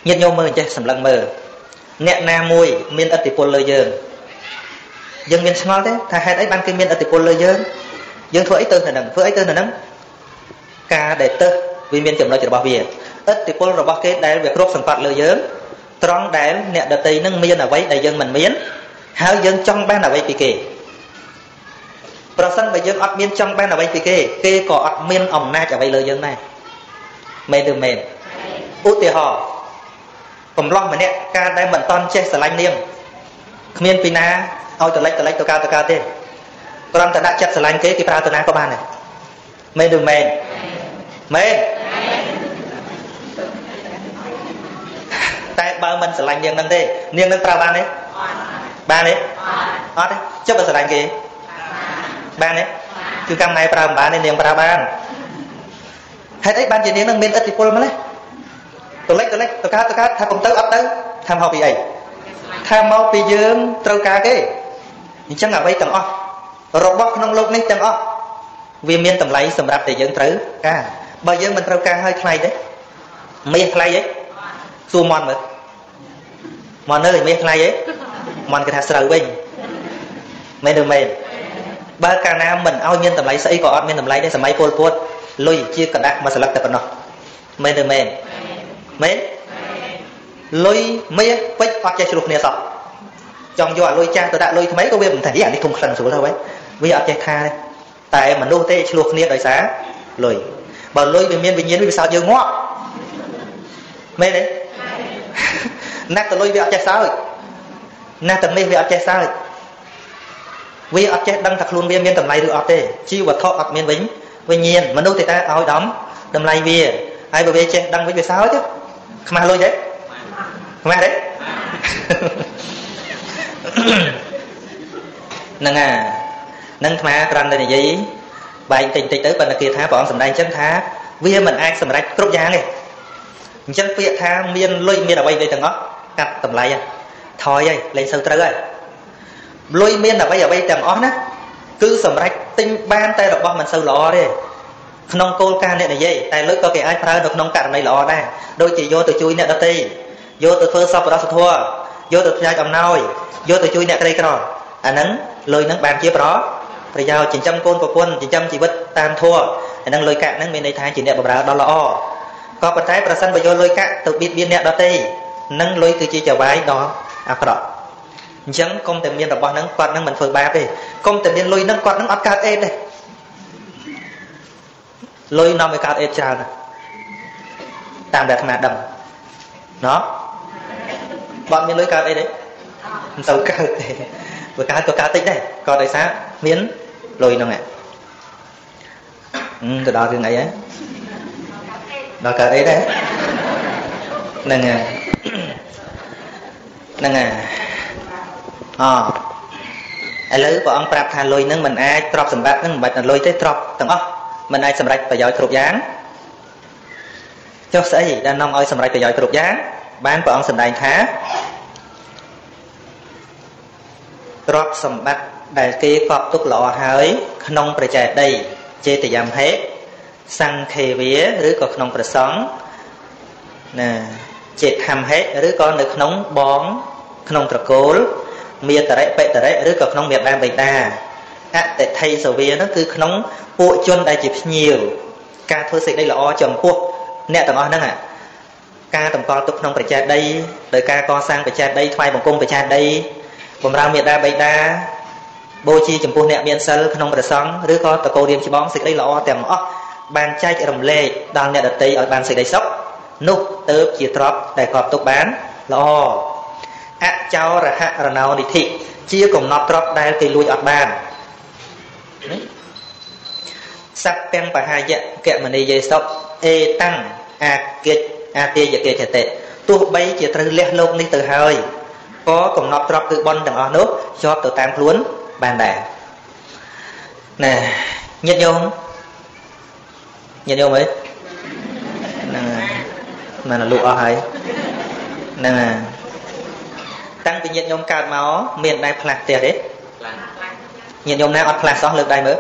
ញាតិញោមមើលចេះសម្លឹងមើលអ្នកណាមួយមានឥទ្ធិពលលើយើងយើងមានឆ្ងល់ទេថាហេតុអីបានគេមានឥទ្ធិពលលើយើងយើងធ្វើអីទៅនៅនឹងធ្វើអីទៅនៅនឹងការដែលទៅវាមានចំណុចរបស់វាឥទ្ធិពលរបស់គេដែលវាគ្រប់សង្កត់លើយើងត្រង់ដែលអ្នកដទៃនឹងមានអ្វីដែលយើងមិនមានហើយយើងចង់បានអ្វីពីគេប្រសិនបើយើងអត់មានចង់បានអ្វីពីគេគេក៏អត់មានអំណាចអ្វីលើយើងដែរមែនឬមែនឧទាហរណ៍កំឡោះម្នាក់ការដែលមិនតន់ចេះស្រឡាញ់នាងគ្មានពីណាឲ្យតលិចតលិចទៅកើតទៅកើតទេគ្រាន់តែដាក់ចិត្តស្រឡាញ់គេគេប្រើទៅណាក៏បានដែរមែនឬមែនមែនតែបើមិនស្រឡាញ់នាងនឹងទេនាងនឹងប្រើបានទេបានទេអត់ទេចុះបើស្រឡាញ់គេបានទេគឺកម្មណែប្រើមិនបានទេនាងប្រើបានហេតុអីបានជានាងនឹងមានឥទ្ធិពលម្ល៉េះតលិចតលិចទៅកើតទៅកើតថាកុំទៅអត់ទៅថាមកពីអីថាមកពីយើងត្រូវការគេអញ្ចឹងអ្វីទាំងអស់របស់ក្នុងលោកនេះទាំងអស់វាមានតម្លៃសម្រាប់តែយើងត្រូវការបើយើងមិនត្រូវការហើយថ្លៃទេមាសថ្លៃទេសួរមន់មើលមន់អើយមាសថ្លៃទេមន់គេថាស្រូវវិញមែនឬមែនបើកាលណាមិនឲ្យមានតម្លៃស្អីក៏អត់មានតម្លៃដែរសម័យពលពតលុយជាក្រដាសមួយសន្លឹកតែប៉ុណ្ណោះមែនឬមែនមែនលុយមាសពេជ្រអត់ចេះជ្រុះគ្នាសោះចង់យកអាលុយចាស់ទៅដាក់លុយថ្មីក៏វាមិនថាអានេះធំក្លិនស្រួលទៅវិញវាអត់ចេះថាទេតែមនុស្សទេឆ្លោះគ្នាដោយសារលុយបើលុយវាមានវិញ្ញាណវាសោតយើងងាប់មែនទេណាស់តលុយវាអត់ចេះសើចណាស់តមាសវាអត់ចេះសើចវាអត់ចេះដឹងថាខ្លួនវាមានតម្លៃឬអត់ទេជីវត្ថុអត់មានវិញវិញ្ញាណមនុស្សទេតែឲ្យដំតម្លៃវាហើយបើវាចេះដឹងវិញវាសើចខ្មាស់លុយទេខ្មាស់ទេហ្នឹងហើយនឹងអាត្មាគ្រាន់តែនិយាយបែកតិចតិចទៅប៉ុន្តែគេថាព្រះអង្គសម្ដែងចឹងថាវាមិនអាចសម្រេចគ្រប់យ៉ាងទេអញ្ចឹងពាក្យថាមានលុយមានអ្វីៗទាំងអស់កាត់តម្លៃថយហើយលែងសូវត្រូវហើយលុយមានអ្វីអ្វីទាំងអស់ណាគឺសម្រេចទិញបានតែរបស់មិនសូវល្អទេក្នុងគោលការណ៍អ្នកនិយាយតែលុយក៏គេអាចប្រើនៅក្នុងករណីល្អដែរដូចជាយកទៅជួយអ្នកដទៃយកទៅធ្វើសប្បុរសធម៌យកទៅផ្ញើអំណោយយកទៅជួយអ្នកក្រីក្រអាហ្នឹងលុយហ្នឹងបានជាប្រយោជន៍ចិញ្ចឹមកូនប្រពន្ធចិញ្ចឹមជីវិតតាមធម៌អាហ្នឹងលុយកាក់ហ្នឹងមានន័យថាជាអ្នកបម្រើដល់ល្អក៏ប៉ុន្តែប្រសិនបើយកលុយកាក់ទៅបៀតបៀនអ្នកដទៃនឹងលុយគឺជាចៅហ្វាយដ៏អាក្រក់អញ្ចឹងកុំតែមានរបស់ហ្នឹងគាត់ហ្នឹងមិនធ្វើបាបទេកុំតែមានលុយហ្នឹងគាត់ហ្នឹងអត់កើតអេតទេលុយនាំឲ្យកើតអេតច្រើនណាស់តាមដែលអាត្មាដឹងណោះបើមានលុយកើតអីទេមិនសូវកើតទេបើកើតក៏កើតតិចដែរក៏ដោយសារមានលុយហ្នឹងទៅដល់រឿងអីហ៎ដល់កើតអីដែរហ្នឹងហើយហ្នឹងហើយអឥឡូវព្រះអង្គប្រាប់ថាលុយហ្នឹងមិនអាចទ្រព្យសម្បត្តិហ្នឹងមិនបាច់តែលុយទេទ្រព្យទាំងអស់មិនអាចសម្រេចប្រយោជន៍គ្រប់យ៉ាងចុះស្អីដែលនាំឲ្យសម្រេចប្រយោជន៍គ្រប់យ៉ាងបានព្រះអង្គសម្ដែងថាទ្រព្យសម្បត្តិដែលគេកប់ទុកល្អហើយក្នុងព្រះចេតិយចេតយមហេសង្ឃេវាឬក៏ក្នុងព្រះសង្ឃណាចេតធម្មហេឬក៏នៅក្នុងបងក្នុងត្រកូលមេតរិបិតរិឬក៏ក្នុងមេដាបិតាអតិថិសវានោះគឺក្នុងពួកជនដែលជាភ្ញៀវការធ្វើសេចក្តីល្អចំពោះអ្នកទាំងអស់ហ្នឹងការតម្កល់ទុកក្នុងព្រះចេតិយដោយការកសាងព្រះចេតិយថ្វាយបង្គំព្រះចេតិយបំរើមេដាបិតាបូជាចំពោះអ្នកមានសិលក្នុងព្រះសង្ឃឬក៏តកូលរៀមច្បងសេចក្តីល្អទាំងអស់បានចែករំលែកដល់អ្នកដទៃឲ្យបានសេចក្តីសុខនោះទៅជាទ្រព្យដែលកប់ទុកបានល្អអចោរហរណោនិធិជាកំណត់ទ្រព្យដែលគេលួចអត់បាន សัพពំបហាយៈកមនីយេសុអេតាំងអាកិច្ចអាទាយកិច្ចតិទោះបីជាត្រូវលះលោកនេះទៅហើយក៏កំណត់ទ្រព្យគឺបុណ្យទាំងអស់នោះជាប់ទៅតាមខ្លួនបានដែរណែញាតិញោមញាតិញោមអីហ្នឹងមិនលក់អស់ហើយហ្នឹងតាំងពីញាតិញោមកើតមកមានដែរផ្លាស់ផ្ទះទេញាតិញោមណាអត់ផ្លាស់សោះលើកដៃមើល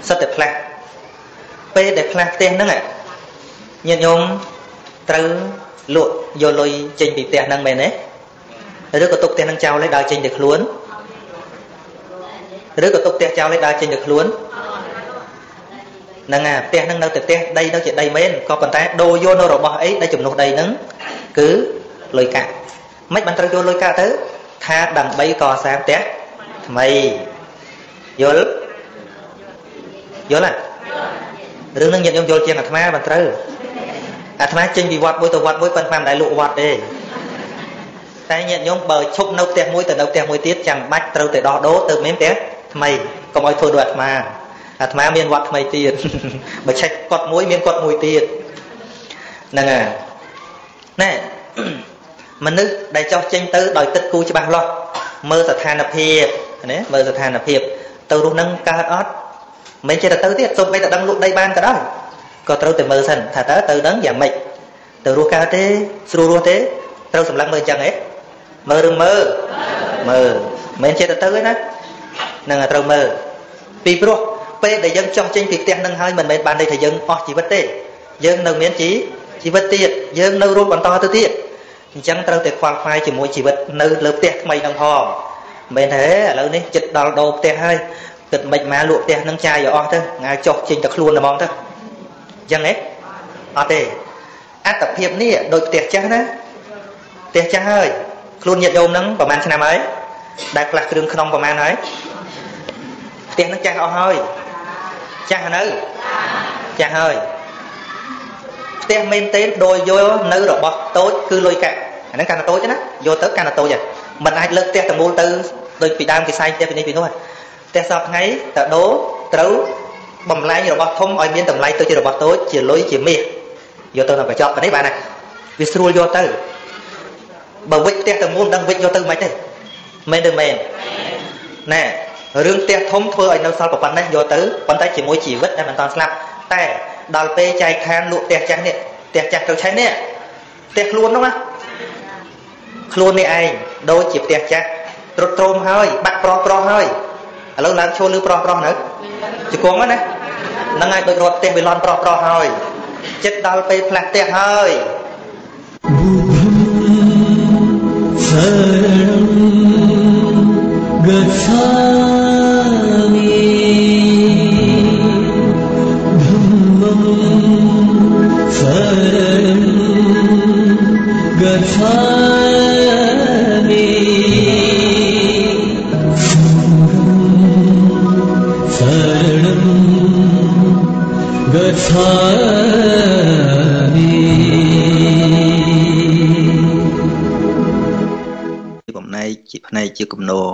សិតតែផ្លាស់ពេលដែលផ្លាស់ផ្ទះហ្នឹងញាតិញោមត្រូវលក់យកលុយចេញពីផ្ទះហ្នឹងមែនទេឬក៏ទុកផ្ទះហ្នឹងចោលឲ្យដើរចេញទៅខ្លួនឬក៏ទុកផ្ទះចោលឲ្យដើរចេញទៅខ្លួនហ្នឹងអាផ្ទះហ្នឹងនៅតែផ្ទះដីនៅជាដីមែនក៏ប៉ុន្តែដូរយកនៅរបស់អីដែលជំនួសដីហ្នឹងគឺលុយកាក់មិនបានត្រូវយកលុយកាក់ទៅថាដើម្បីកសាងផ្ទះថ្មីយល់យល់ទេរឿងហ្នឹងញាតិញោមយល់ជាងអាត្មាបានត្រូវអាត្មាចេញពីវត្តមួយទៅវត្តមួយប៉ុន្តែមិនដែលលក់វត្តទេតែញាតិញោមបើឈប់នៅផ្ទះមួយទៅនៅផ្ទះមួយទៀតចាំបាច់ត្រូវតែដោះដូរទៅមានផ្ទះថ្មីកុំឲ្យធ្វើដូចអាត្មាអាត្មាមានវត្តថ្មីទៀតបើឆែកកត់មួយមានកត់មួយទៀតហ្នឹងហើយណែមនុស្សដែលចោះចេញទៅដោយគិតគូរច្បាស់លាស់មើលស្ថានភាពណាមើលស្ថានភាពទៅរស់នឹងកើតអត់មិនចេះតែទៅទៀតសូម្បីតែដឹងលក់ដីបានក៏ដោយក៏ត្រូវតែមើលសិនថាតើទៅនឹងយ៉ាងម៉េចទៅរស់កើតទេស្រួលរស់ទេត្រូវសម្លឹងមើលអញ្ចឹងហ៎មើលឬមើលមើលមិនចេះតែទៅទេណាហ្នឹងត្រូវមើលពីព្រោះពេលដែលយើងចោះចេញពីផ្ទះនឹងហើយមិនមែនបានន័យថាយើងអស់ជីវិតទេយើងនៅមានជីវិតទៀតយើងនៅរស់បន្តទៅទៀតអញ្ចឹងត្រូវតែខ្វល់ខ្វាយជាមួយជីវិតនៅលើផ្ទះថ្មីនឹងផងមិនមែនទេឥឡូវនេះចិត្តដល់ដូរផ្ទះហើយគិតមិនមកលក់ផ្ទះនឹងចាយឲ្យអស់ទៅថ្ងៃចុះចេញទៅខ្លួនតែហ្មងទៅអញ្ចឹងហ៎អត់ទេអត្តភាពនេះដូចផ្ទះចាស់ណាផ្ទះចាស់ហើយខ្លួនញាតិញោមនឹងប្រហែលឆ្នាំហើយដែលផ្លាស់គ្រឿងក្នុងប្រហែលហើយផ្ទះនឹងចាស់អស់ហើយចាស់នៅចាស់ហើយផ្ទះមែនទេដោយយកនៅរបស់តូចគឺលុយកាក់អាហ្នឹងកាន់តែតូចណាយកទៅកាន់តែតូចហ្នឹងមិនអាចលើកផ្ទះទាំងមូលទៅដូចពីដើមគេសែងផ្ទះពីនេះពីនោះផ្ទះសពថ្ងៃតដូរត្រូវបំលែងរបស់ធំឲ្យមានតម្លៃទៅជារបស់តូចជាលុយជាមាសយកទៅនៅកញ្ចក់នេះបានណាវាស្រួលយកទៅបើវិចផ្ទះទាំងមូលមិនដឹងវិចយកទៅមិនទេមែនទេមែនណែរឿងផ្ទះធំធ្វើឲ្យនៅសល់ប៉ុណ្ណេះយកទៅប៉ុន្តែជាមួយជីវិតដែលមិនតាន់ស្លាប់តែដល់ពេលចែកឋានលក់ផ្ទះចាស់នេះផ្ទះចាស់ទៅឆេះនេះផ្ទះខ្លួននោះណាខ្លួននេះឯងដូចជាផ្ទះចាស់ទ្រុឌទ្រោមហើយបាក់ប្រោះប្រោះហើយឥឡូវឡើងឈួលឬប្រោះប្រោះនៅជង្គង់ណាហ្នឹងហើយដូចរត់ផ្ទះវាលន់ប្រោះប្រោះហើយចិត្តដល់ពេលផ្លាស់ផ្ទះហើយ បំណែកជាផ្នែកជាគំនរ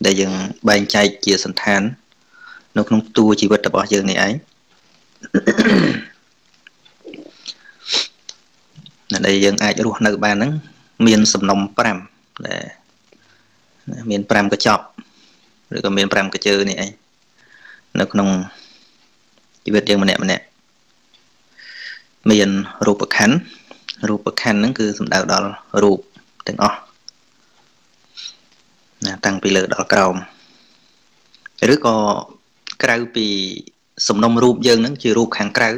ដែលយើងបែងចែកជាសន្តាននៅក្នុងតួជីវិតរបស់យើងនេះឯងដែលយើងអាចរស់នៅបានហ្នឹងមានសំណុំ5ដែលមាន5កញ្ចប់ឬក៏មាន5កជើនេះឯងនៅក្នុងជីវិតយើងម្នាក់ម្នាក់មានរូបខណ្ឌរូបខណ្ឌហ្នឹងគឺសំដៅដល់រូបទាំងអស់ណាតាំងពីលើដល់ក្រោមឬក៏ក្រៅពីសំណុំរូបយើងហ្នឹងជារូបខាងក្រៅ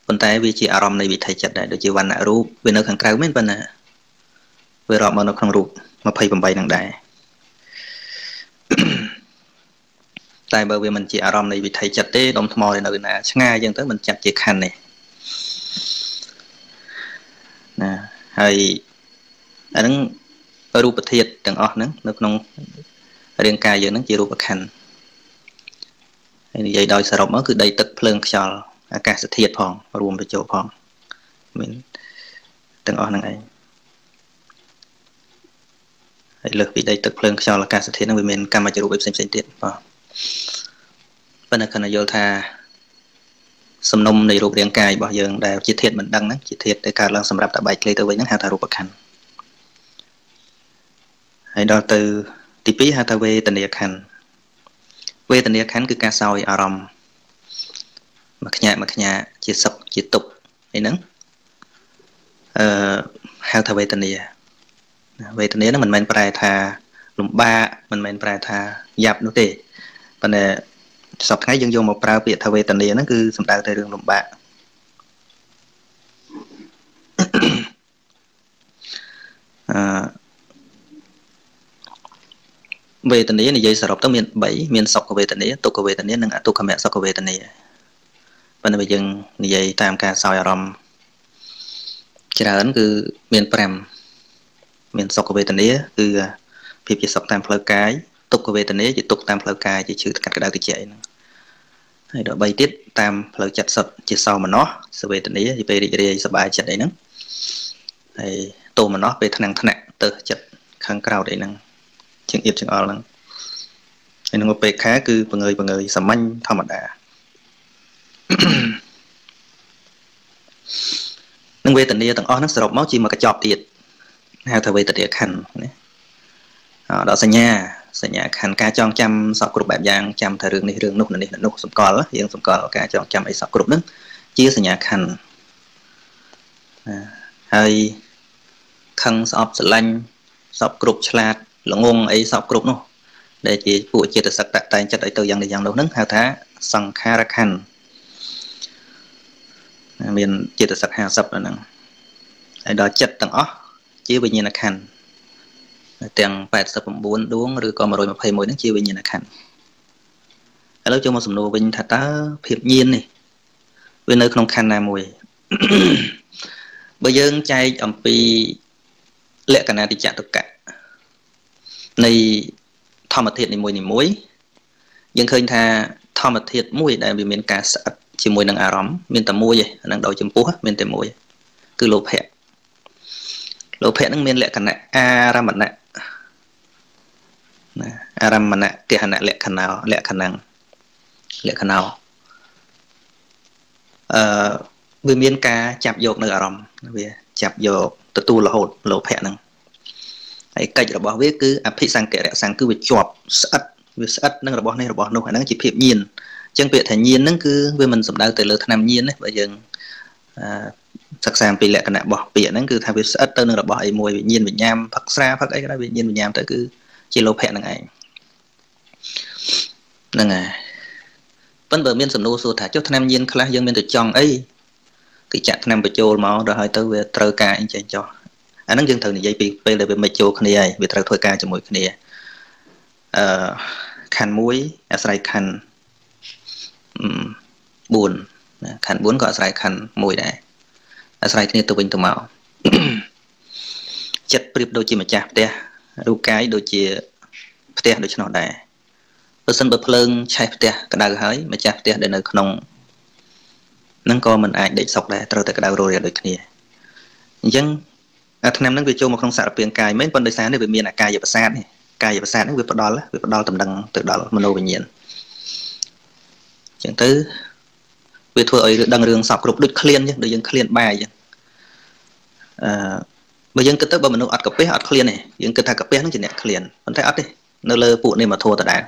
ប៉ុន្តែវាជាអារម្មណ៍នៃវិថីចិត្តដែរដូចជាវណ្ណៈរូបវានៅខាងក្រៅមែនប៉ុន្តែវារាប់មកនៅក្នុងរូប28ហ្នឹងដែរតែបើវាមិនជាអារម្មណ៍នៃវិថីចិត្តទេដុំថ្មនៅណាឆ្ងាយចឹងទៅមិនចាត់ជាខណ្ឌទេណាហើយអាហ្នឹងរូបធាតុទាំងអស់ហ្នឹងនៅក្នុងរាងកាយយើងហ្នឹងជារូបខណ្ឌហើយនិយាយដោយសរុបមកគឺដីទឹកភ្លើងខ្យល់អាកាសធាតុផងរួមបញ្ចូលផងមានទាំងអស់ហ្នឹងឯងហើយលើសពីដីទឹកភ្លើងខ្យល់អាកាសធាតុហ្នឹងវាមានកម្មចរូបផ្សេងៗទៀតបាទ ប៉ុន្តែខណៈយល់ថាសំណុំនៃរូបរាងកាយរបស់យើងដែលជាធាតុមិនដឹងហ្នឹងជាធាតុដែលកើតឡើងសម្រាប់តែបែកធ្លាយទៅវិញហ្នឹងហៅថារូបខណ្ឌហើយដល់ទៅទី2ហៅថាវេទនាខណ្ឌវេទនាខណ្ឌគឺការសោយអារម្មណ៍មួយខ្ញាក់មួយខ្ញាក់ជាសុខជាទុក្ខអីហ្នឹងអឺហៅថាវេទនាវេទនាហ្នឹងមិនមែនប្រែថាលំបាកមិនមែនប្រែថាយ៉ាប់នោះទេប៉ុន្តែសប្តាហ៍ថ្ងៃយើងយកមកប្រើពាក្យថាវេទនាហ្នឹងគឺសំដៅទៅរឿងលំបាកអឺវេទនានិយាយសរុបទៅមាន3មានសុខវេទនាទុក្ខវេទនានិងអទុក្ខមសុខវេទនាប៉ុន្តែបើយើងនិយាយតាមការសោយអារម្មណ៍ច្រើនគឺមាន5មានសុខវេទនាគឺភាពជាសុខតាមផ្លូវកាយទុក្ខវេទនាជាទុក្ខតាមផ្លូវកាយជាឈឺកាត់ក្តៅត្រជាក់អីហ្នឹងហើយដល់3ទៀតតាមផ្លូវចិត្តសុទ្ធជាសោមនស្សវេទនាជាពេលរីករាយសប្បាយចិត្តអីហ្នឹងហើយទោមនស្សពេលថ្នាំងថ្នាក់ទៅចិត្តខាងក្រោតអីហ្នឹងជាងអៀបជាងអល់ហ្នឹងហើយនឹងឧបេក្ខាគឺបង្ើយបង្ើយសាមញ្ញធម្មតានឹងវេទនាទាំងអស់ហ្នឹងសរុបមកជាមួយកញ្ចប់ទៀតហៅថាវេទនាខណ្ឌណាដល់សញ្ញាសញ្ញាខណ្ឌការចងចាំសពគ្រប់បែបយ៉ាងចាំថារឿងនេះរឿងនោះនេះនោះសម្គាល់យើងសម្គាល់ការចងចាំអីសពគ្រប់ហ្នឹងជាសញ្ញាខណ្ឌហើយខឹងស្អប់ស្រឡាញ់សពគ្រប់ឆ្លាតល្ងងអីសពគ្រប់នោះដែលជាពួកចេតសិកតតែងចិត្តឲ្យទៅយ៉ាងនេះយ៉ាងនោះហ្នឹងហៅថាសង្ខារខណ្ឌមានចេតសិក50ហ្នឹងហើយដល់ចិត្តទាំងអស់ជាវិញ្ញាណខណ្ឌទាំង89ដួងឬក៏121ហ្នឹងជាវិញ្ញាណខណ្ឌឥឡូវចូលមកសំណួរវិញថាតើភាពញាណនេះវានៅក្នុងខណ្ឌណាមួយបើយើងចែកអំពីលក្ខណៈតិចតុកៈនៃធម្មធាតុនីមួយៗយើងឃើញថាធម្មធាតុមួយដែលវាមានការស្អិតជាមួយនឹងអារម្មណ៍មានតែមួយឯហ្នឹងដោយចំពោះមានតែមួយគឺលោភៈលោភៈហ្នឹងមានលក្ខណៈអារម្មណៈណាអារម្មណៈគហណៈលក្ខណោលក្ខណੰលក្ខណោអឺវាមានការចាប់យកនៅអារម្មណ៍វាចាប់យកទទួលរហូតលោភៈហ្នឹងហើយកិច្ចរបស់វាគឺអភិសង្ករៈសង្គឺវាជាប់ស្អិតវាស្អិតនឹងរបស់នេះរបស់នោះអាហ្នឹងជាភាពញៀនអញ្ចឹងពាក្យថាញៀនហ្នឹងគឺវាមិនសំដៅទៅលើថ្នាំញៀនទេបើយើងសិក្សាអំពីលក្ខណៈរបស់ពាក្យហ្នឹងគឺថាវាស្អិតទៅនឹងរបស់អីមួយវិញ្ញាណវិញ្ញាណផឹកស្រាផឹកអីក៏ដោយវិញ្ញាណវិញ្ញាណទៅគឺជាលោភៈហ្នឹងឯងហ្នឹងហើយប៉ុន្តែបើមានសំណួរសួរថាចុះថ្នាំញៀនខ្លះយើងមានទៅចង់អីគឺចាក់ថ្នាំបញ្ចូលមកដល់ហើយទៅវាត្រូវការអីចេះចោះអាហ្នឹងយើងត្រូវនិយាយពីពេលដែលវាមិនចូលគ្នាហើយវាត្រូវធ្វើការជាមួយគ្នាអឺខណ្ឌ1អាស្រ័យខណ្ឌ4ណាខណ្ឌ4ក៏អាស្រ័យខណ្ឌ1ដែរអាស្រ័យគ្នាទៅវិញទៅមកចិត្តប្រៀបដូចជាម្ចាស់ផ្ទះរូបកាយដូចជាផ្ទះដូច្នោះដែរបើសិនបើភ្លើងឆេះផ្ទះក្តៅហើយម្ចាស់ផ្ទះដែលនៅក្នុងហ្នឹងក៏មិនអាចដេកសុខដែរត្រូវតែក្តៅររាដូចគ្នាអញ្ចឹងអាថ្នាំហ្នឹងវាចូលមកក្នុងសារពាង្គកាយមែនប៉ុន្តែដោយសារនេះវាមានអាកាយប្រសាទនេះកាយប្រសាទហ្នឹងវាផ្ដល់តំណែងទៅដល់មនោវិញ្ញាណអញ្ចឹងទៅវាធ្វើឲ្យដឹងរឿងសពគ្រប់ដូចឃ្លានអញ្ចឹងដូចយើងឃ្លានបាយអញ្ចឹងអឺបើយើងគិតទៅបើមនុស្សអត់កាពះអត់ឃ្លានទេយើងគិតថាកាពះហ្នឹងជាអ្នកឃ្លានប៉ុន្តែអត់ទេនៅលើពួកនេះមកធัวដដែល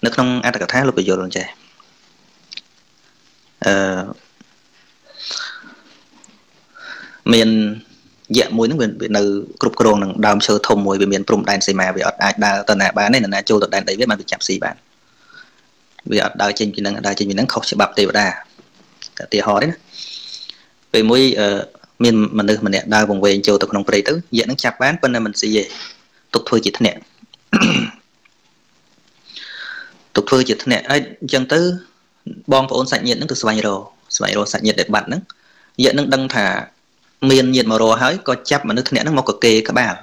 នៅក្នុងអត្ថកថាលោកពយល់អញ្ចេះអឺមានយៈមួយហ្នឹងវានៅគ្រប់គ្រងនឹងដើមឈើធំមួយវាមានព្រំដែនសីមាវាអត់អាចដើរទៅណាបានទេណាចូលទៅដែនដីវាបានវាចាប់ស៊ីបានវាអត់ដើរចេញពីនឹងដើរចេញពីនឹងខុសច្បាប់ទេវតាតែឧទាហរណ៍ទេណាពេលមួយមានមនុស្សម្នាក់ដើរវង្វេងចូលទៅក្នុងព្រៃទៅយៈនឹងចាប់បានប៉ុន្តែមិនស៊ីទេទុកធ្វើជាធ្នាក់ទុកធ្វើជាធ្នាក់ហើយអញ្ចឹងទៅបងប្អូនសាច់ញាតិនឹងទៅស្វែងរកសាច់ញាតិដែលបាត់ហ្នឹងយៈនឹងដឹងថាមានញាតិមករកហើយក៏ចាប់មនុស្សធ្នាក់ហ្នឹងមកកកេក្បាល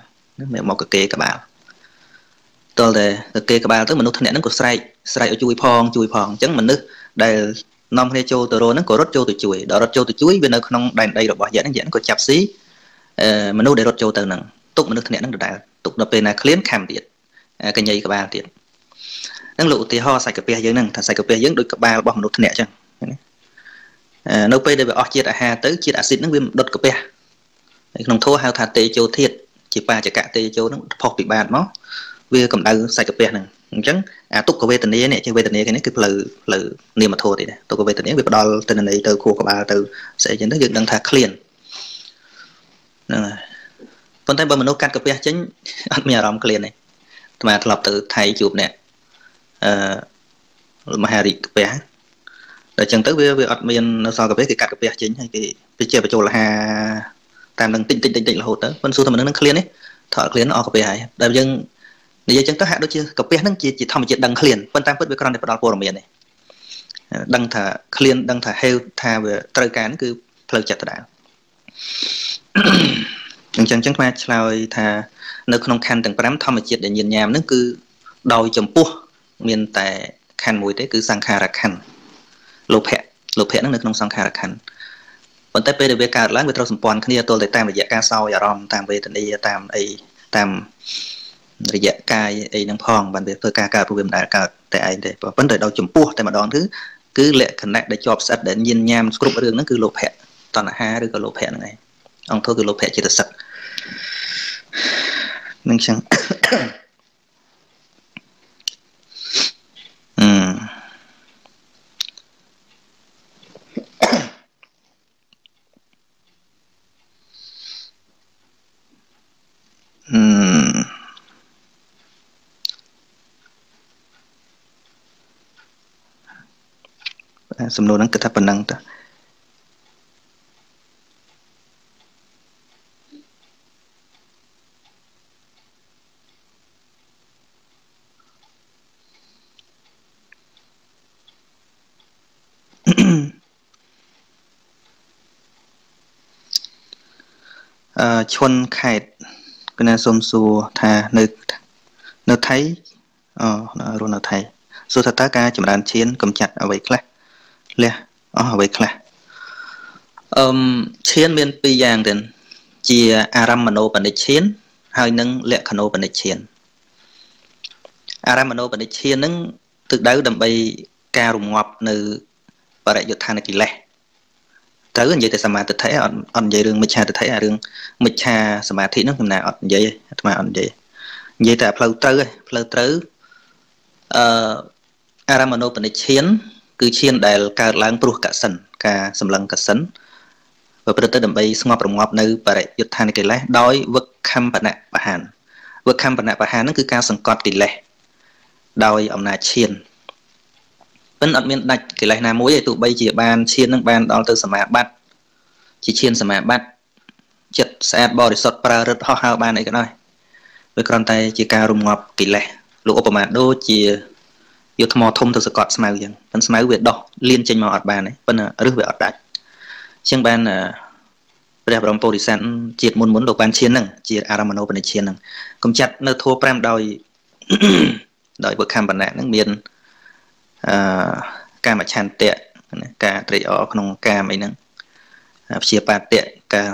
មកកកេក្បាលតលតែកកេក្បាលទៅមនុស្សធ្នាក់ហ្នឹងក៏ស្រែកឲ្យជួយផងអញ្ចឹងមនុស្សដែលនាំគ្នាចូលទៅរកហ្នឹងក៏រត់ចូលទៅជួយដល់រត់ចូលទៅជួយវានៅក្នុងដែនដីរបស់យៈហ្នឹងយៈហ្នឹងក៏ចាប់ស៊ីមនុស្សដែលរត់ចូលទៅហ្នឹងទុកមនុស្សធ្នាក់ហ្នឹងដដែលទុកដល់ពេលណាឃ្លានខំទៀតកញ្ញីក្បាលទៀត ហ្នឹងលោកឧទាហរណ៍សាច់កាពះយើងហ្នឹងថាសាច់កាពះយើងដូចក្បាលរបស់មនុស្សធ្នាក់អញ្ចឹងណានៅពេលដែលវាអស់ជាតិអាហារទៅជាតិអាស៊ីតហ្នឹងវាដុតកាពះក្នុងធម៌ហៅថាតេជោធាតុជាបាចកៈតេជោហ្នឹងផុសពីបាតមកវាកម្ដៅសាច់កាពះហ្នឹងអញ្ចឹងអាទុក្ខវេទនានេះជាវេទនាគេនេះគឺផ្លូវនាមធម៌ទេដែរទុក្ខវេទនាវាផ្ដល់ទិន្នន័យទៅខួរក្បាលទៅស្អីចឹងទៅយើងដឹងថាឃ្លានហ្នឹងហើយប៉ុន្តែបើមនុស្សកាត់កាពះចេញអត់មានអារម្មណ៍ឃ្លានទេអាត្មាធ្លាប់ទៅថៃជួបអ្នកមហារិកកាពះដល់ចឹងទៅវាអត់មាននៅសល់កាពះគេកាត់កាពះចេញហើយគេជាបញ្ចូលអាហារតាមនឹងតិចតិចតិចតិចរហូតទៅប៉ុន្តែសួរថាមនុស្សនឹងឃ្លានទេថតឃ្លានអស់កាពះហើយដែលយើងនិយាយចឹងទៅហាក់ដូចជាកាពះហ្នឹងជាធម្មជាតិដឹងឃ្លានប៉ុន្តែពិតវាគ្រាន់តែផ្ដល់ព័ត៌មានទេដឹងថាឃ្លានដឹងថាហេវថាវាត្រូវការគឺផ្លូវចិត្តដដែលអញ្ចឹងអាឆ្លើយថានៅក្នុងខណ្ឌទាំង5ធម្មជាតិដែលញៀនញ៉ាមហ្នឹងគឺដោយចំពោះមានតែខណ្ឌមួយទេគឺសង្ខារខណ្ឌលោភៈហ្នឹងនៅក្នុងសង្ខារខណ្ឌប៉ុន្តែពេលដែលវាកើតឡើងវាត្រូវសម្ព័ន្ធគ្នាទល់តែតាមរយៈការសោយអារម្មណ៍តាមវេទនាតាមអីតាមរយៈកាយអីហ្នឹងផងបានវាធ្វើការកើតព្រោះវាមិនដែលកើតតែឯងទេប៉ុន្តែដល់ចំពោះតែម្ដងគឺលក្ខណៈដែលជាប់ស្អិតដែលញៀនញ៉ាមគ្រប់រឿងហ្នឹងគឺលោភៈតណ្ហាឬក៏លោភៈហ្នឹងឯងអង្គធម៌គឺលោភៈចេតសិកនឹងចឹងសំណួរហ្នឹងគិតថាប៉ុណ្ណឹងតើឈុនខេតគណៈសូមសួរថានៅថៃរស់នៅថៃសួរថាតើការចម្រើនឈានកំចាត់អ្វីខ្លះលះអស់អ្វីខ្លះឈានមានពីរយ៉ាងទេជាអារម្មណោបនិច្ឆានហើយនិងលក្ខណោបនិច្ឆានអារម្មណោបនិច្ឆានហ្នឹងទិសដៅដើម្បីការរងាប់នៅបរិយុទ្ធានកិលេសត្រូវនិយាយតែសមាទិដ្ឋិអត់និយាយរឿងមិច្ឆាទិដ្ឋិអារឿងមិច្ឆាសមាធិហ្នឹងខ្ញុំណាអត់និយាយអាត្មាអត់និយាយនិយាយតែផ្លូវត្រូវឯងផ្លូវត្រូវអារម្មណោបនិច្ឆានគឺឈានដែលកើតឡើងព្រោះកសិនការសម្លឹងកសិនប្រព្រឹត្តទៅដើម្បីស្ងប់រងាប់នៅបរិយុទ្ធានកិលេសដោយវឹកខំបណៈបហានវឹកខំបណៈបហានហ្នឹងគឺការសង្កត់កិលេសដោយអំណាចឈានមិនអត់មានដាច់កិលេសណាមួយទេទោះបីជាបានឈាននឹងបានដល់ទៅសមាបត្តិជាឈានសមាបត្តិចិត្តស្អាតបរិសុទ្ធប្រើរឹតហោះហើរបានអីក៏ដោយវាគ្រាន់តែជាការរងាប់កិលេសលោកឧបមាដូចជាយកថ្មធំទៅសកត់ស្មៅអញ្ចឹងប៉ុន្តែស្មៅវាដោះលៀនចេញមកអត់បានទេប៉ុន្តែរឹសវាអត់ដាច់អញ្ចឹងបានព្រះបរមពុរិស័ទជាតិមុនលោកបានឈានហ្នឹងជាអារម្មណោបនិច្ឆានហ្នឹងកំចាត់នៅធัว5ដោយដោយវឹកខំបណៈហ្នឹងមានកាមឆន្ទៈការត្រេកអរក្នុងកាមអីហ្នឹងព្យាបាទៈការ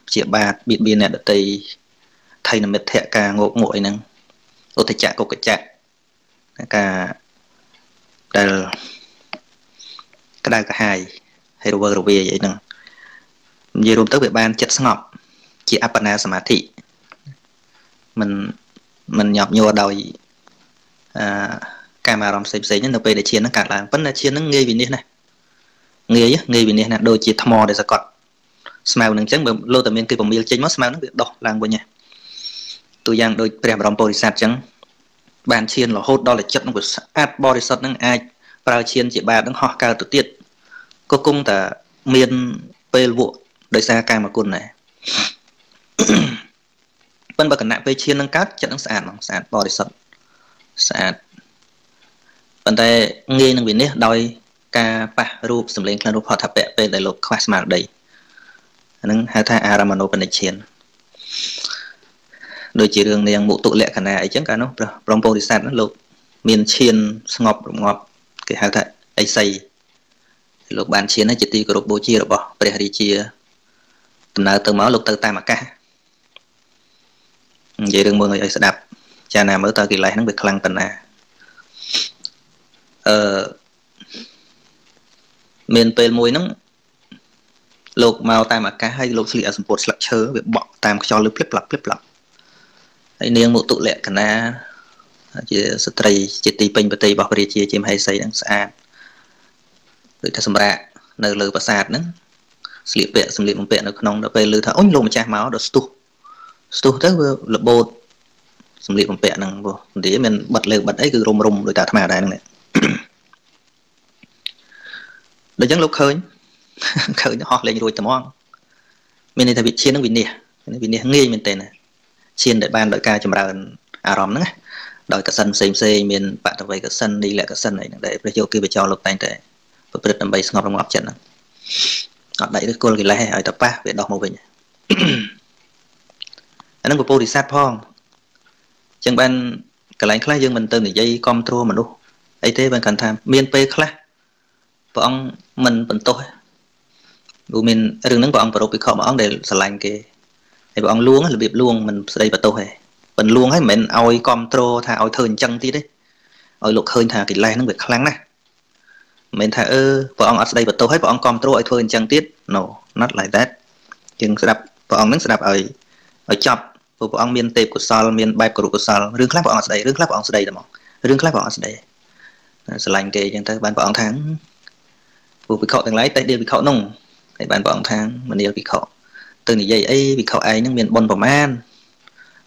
ព្យាបាទបៀតបៀនអ្នកដទៃថៃនមិទ្ធៈការងោកងក់អីហ្នឹងឧទចៈកុកចៈការដែលក្តៅក្រហាយហើយរវើរវាយអីហ្នឹងនិយាយរួមទៅវាបានចិត្តស្ងប់ជាអបណាសមាធិមិនញាប់ញ័រដោយកាមអារម្មណ៍ផ្សេងៗហ្នឹងនៅពេលដែលឈានហ្នឹងកើតឡើងប៉ុន្តែឈានហ្នឹងងាយវិនិច្ឆ័យណាស់ងាយវិនិច្ឆ័យណាស់ដូចជាថ្មដែលសកត់ស្មៅហ្នឹងអញ្ចឹងបើលោតែមានគេពមៀលចេញមកស្មៅហ្នឹងវាដោះឡើងវិញណាតួយ៉ាងដូចព្រះបរមពុរិស័ទអញ្ចឹងបានឈានរហូតដល់តែចិត្តហ្នឹងវាស្អាតបរិសុទ្ធហ្នឹងអាចប្រើឈានជាបាតហ្នឹងហោះកើតទៅទៀតក៏គង់តែមានពេលវក់ដោយសារកាមគុណដែរប៉ុន្តែបើគណៈពេលឈានហ្នឹងកើតចិត្តហ្នឹងស្អាតហ្មងស្អាតបរិសុទ្ធស្អាតប៉ុន្តែងាយនឹងវិនិច្ឆ័យដោយការប៉ះរូបសម្លេងក្លិនរូបផតពៈពេលដែលលោកខ្វះស្មារតីហ្នឹងហៅថាអារម្មណោបនិច្ឆានដូចជារឿងនាងមុទុលក្ខណៈអីចឹងកាលនោះព្រះបរមពុរិស័ទហ្នឹងលោកមានឈានស្ងប់រងាប់គេហៅថាអីសីលោកបានឈានជាទីគោរពបូជារបស់ព្រះរាជាដំណើរទៅមកលោកទៅតាមអាកាសនិយាយរឿងមើលឲ្យស្ដាប់ចាណាមើលតើកិលេសហ្នឹងវាខ្លាំងប៉ុណ្ណា អឺមានពេលមួយហ្នឹងលោកមកតាមអាកាសហើយលោកស្លៀកសម្ពុតស្លឹកឈើវាបក់តាមខ្យល់លើភ្លឹបផ្លាប់ភ្លឹបផ្លាប់ហើយនាងមុទុលក្ខណាជាស្ត្រីជាទីពេញប្រតិរបស់ព្រះរាជាជាមហេសីហ្នឹងស្អាតដូចថាសម្រាប់នៅលើប្រាសាទហ្នឹងស្លៀកពាក់សម្លៀកបំពាក់នៅក្នុងដល់ពេលឮថាអូញលោកម្ចាស់មកដល់ស្ទុះស្ទុះទៅវារបូតសម្លៀកបំពាក់ហ្នឹងព្រោះនិយាយមានបិទលើបិទអីគឺរុំរុំដោយតាអាត្មាដែរហ្នឹងដល់អញ្ចឹងលោកឃើញឃើញហោះលេងរួចតែហ្មងមានន័យថាវិឈានហ្នឹងវិនិច្ឆ័យវិនិច្ឆ័យងាយមែនទែនណាឈានដែលបានដោយការចម្រើនអារម្មណ៍ហ្នឹងណាដោយកសិនផ្សេងផ្សេងមានបតវ័យកសិននីលកសិនអីហ្នឹងដែលព្រះយោគីបចោលោកតែងតែប្រព្រឹត្តដើម្បីស្ងប់រងាប់ចិត្តហ្នឹងអត់ដាច់ឬគល់កិលេសឲ្យតែប៉ះវាដោះមកវិញអាហ្នឹងពពោធិសត្វផងចឹងបានកន្លែងខ្លះយើងមិនទៅនិយាយគ្រប់គ្រងមនុស្សអីទេបានគាត់ថាមានពេលខ្លះព្រះអង្គមិនបន្ទោសព្រោះមានរឿងហ្នឹងព្រះអង្គប្រោបភិក្ខុមួយអង្គដែលស្រឡាញ់គេហើយព្រះអង្គលួងរបៀបលួងមិនស្ដីបន្ទោសទេមិនលួងហើយមិនមែនឲ្យគ្រប់គ្រងថាឲ្យធ្វើអញ្ចឹងទៀតទេឲ្យលោកឃើញថាកិលេសហ្នឹងវាខ្លាំងណាស់មិនមែនថាអឺព្រះអង្គអត់ស្ដីបន្ទោសហើយព្រះអង្គគ្រប់គ្រងឲ្យធ្វើអញ្ចឹងទៀត No not like that យើងស្ដាប់ព្រះអង្គហ្នឹងស្ដាប់ឲ្យចប់ព្រោះព្រះអង្គមានទេពកុសលមានបែបករុកុសលរឿងខ្លះព្រះអង្គស្ដីរឿងខ្លះព្រះអង្គស្ដីតែមករឿងខ្លះព្រះអង្គស្ដីស្រឡាញ់គេអញ្ចឹងទៅបានព្រះអង្គថាពួកភិក្ខុទាំងឡាយតេះដៀលភិក្ខុនោះហើយបានព្រះអង្គថាមនាលភិក្ខុទៅនិយាយអីភិក្ខុឯងហ្នឹងមានបុណ្យប្រមាណ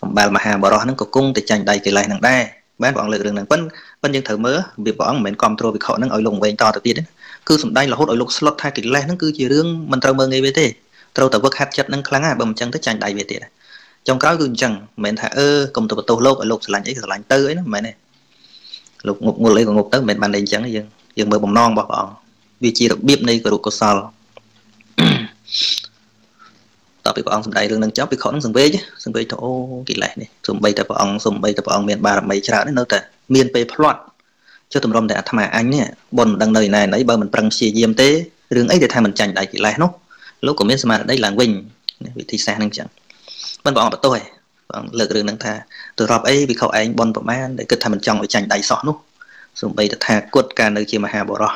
អំបាលមហាបរោះហ្នឹងក៏គង់តែចាញ់ដៃកិលេសហ្នឹងដែរបានព្រះអង្គលើករឿងហ្នឹងប៉ុន្តែយើងត្រូវមើលវាព្រះអង្គមិនមែនគ្រប់គ្រងភិក្ខុហ្នឹងឲ្យលោកវែងតទៅទៀតទេគឺសំដែងរហូតឲ្យលោកស្លុតថាកិលេសហ្នឹងគឺជារឿងមិនត្រូវមើលងាយវាទេត្រូវតែវឹកហាត់ចិត្តហ្នឹងខ្លាំងណាស់បើមិនចឹងទៅចាញ់ដៃវាទៀតចុងក្រោយគឺអញ្ចឹងមិនមែនថាអឺកុំទៅបន្ទោសលោកឲ្យលោកស្រឡាញ់អីស្រឡាញ់ទៅអីណាមិនមែនទេលោកងប់ងល់អីក៏ងប់ទៅមិនមែនបានតែអញ្ចឹងយើងមើលបំណងរបស់ព្រះអង្គវាជារបៀបនៃករុកុសលតទៅពីព្រះអង្គសម្ដែងរឿងនឹងចប់ភិក្ខុនឹងសង្វេគសង្វេគទៅអូកិលេសនេះសំបីតែព្រះអង្គសំបីតែព្រះអង្គមានបារមីច្រើននេះនៅតែមានពេលផ្្លាត់ចុះតម្រុំតែអាត្មាអញនេះបុណ្យមិនដឹងនៅឯណាណីបើមិនប្រឹងព្យាយាមទេរឿងអីដែលថាមិនចាញ់ដៃកិលេសនោះលោកក៏មានស្មារតីឡើងវិញវិធីសាស្ត្រនឹងចឹងមិនព្រះអង្គបន្ទោសឯងព្រះអង្គលើករឿងនឹងថាទៅរាប់អីភិក្ខុឯងបុណ្យប្រមាណដែលគិតថាមិនចង់ឲ្យចាញ់ដៃសោះនោះសំបីតែថាគុតកាលនៅជាមហាបុរស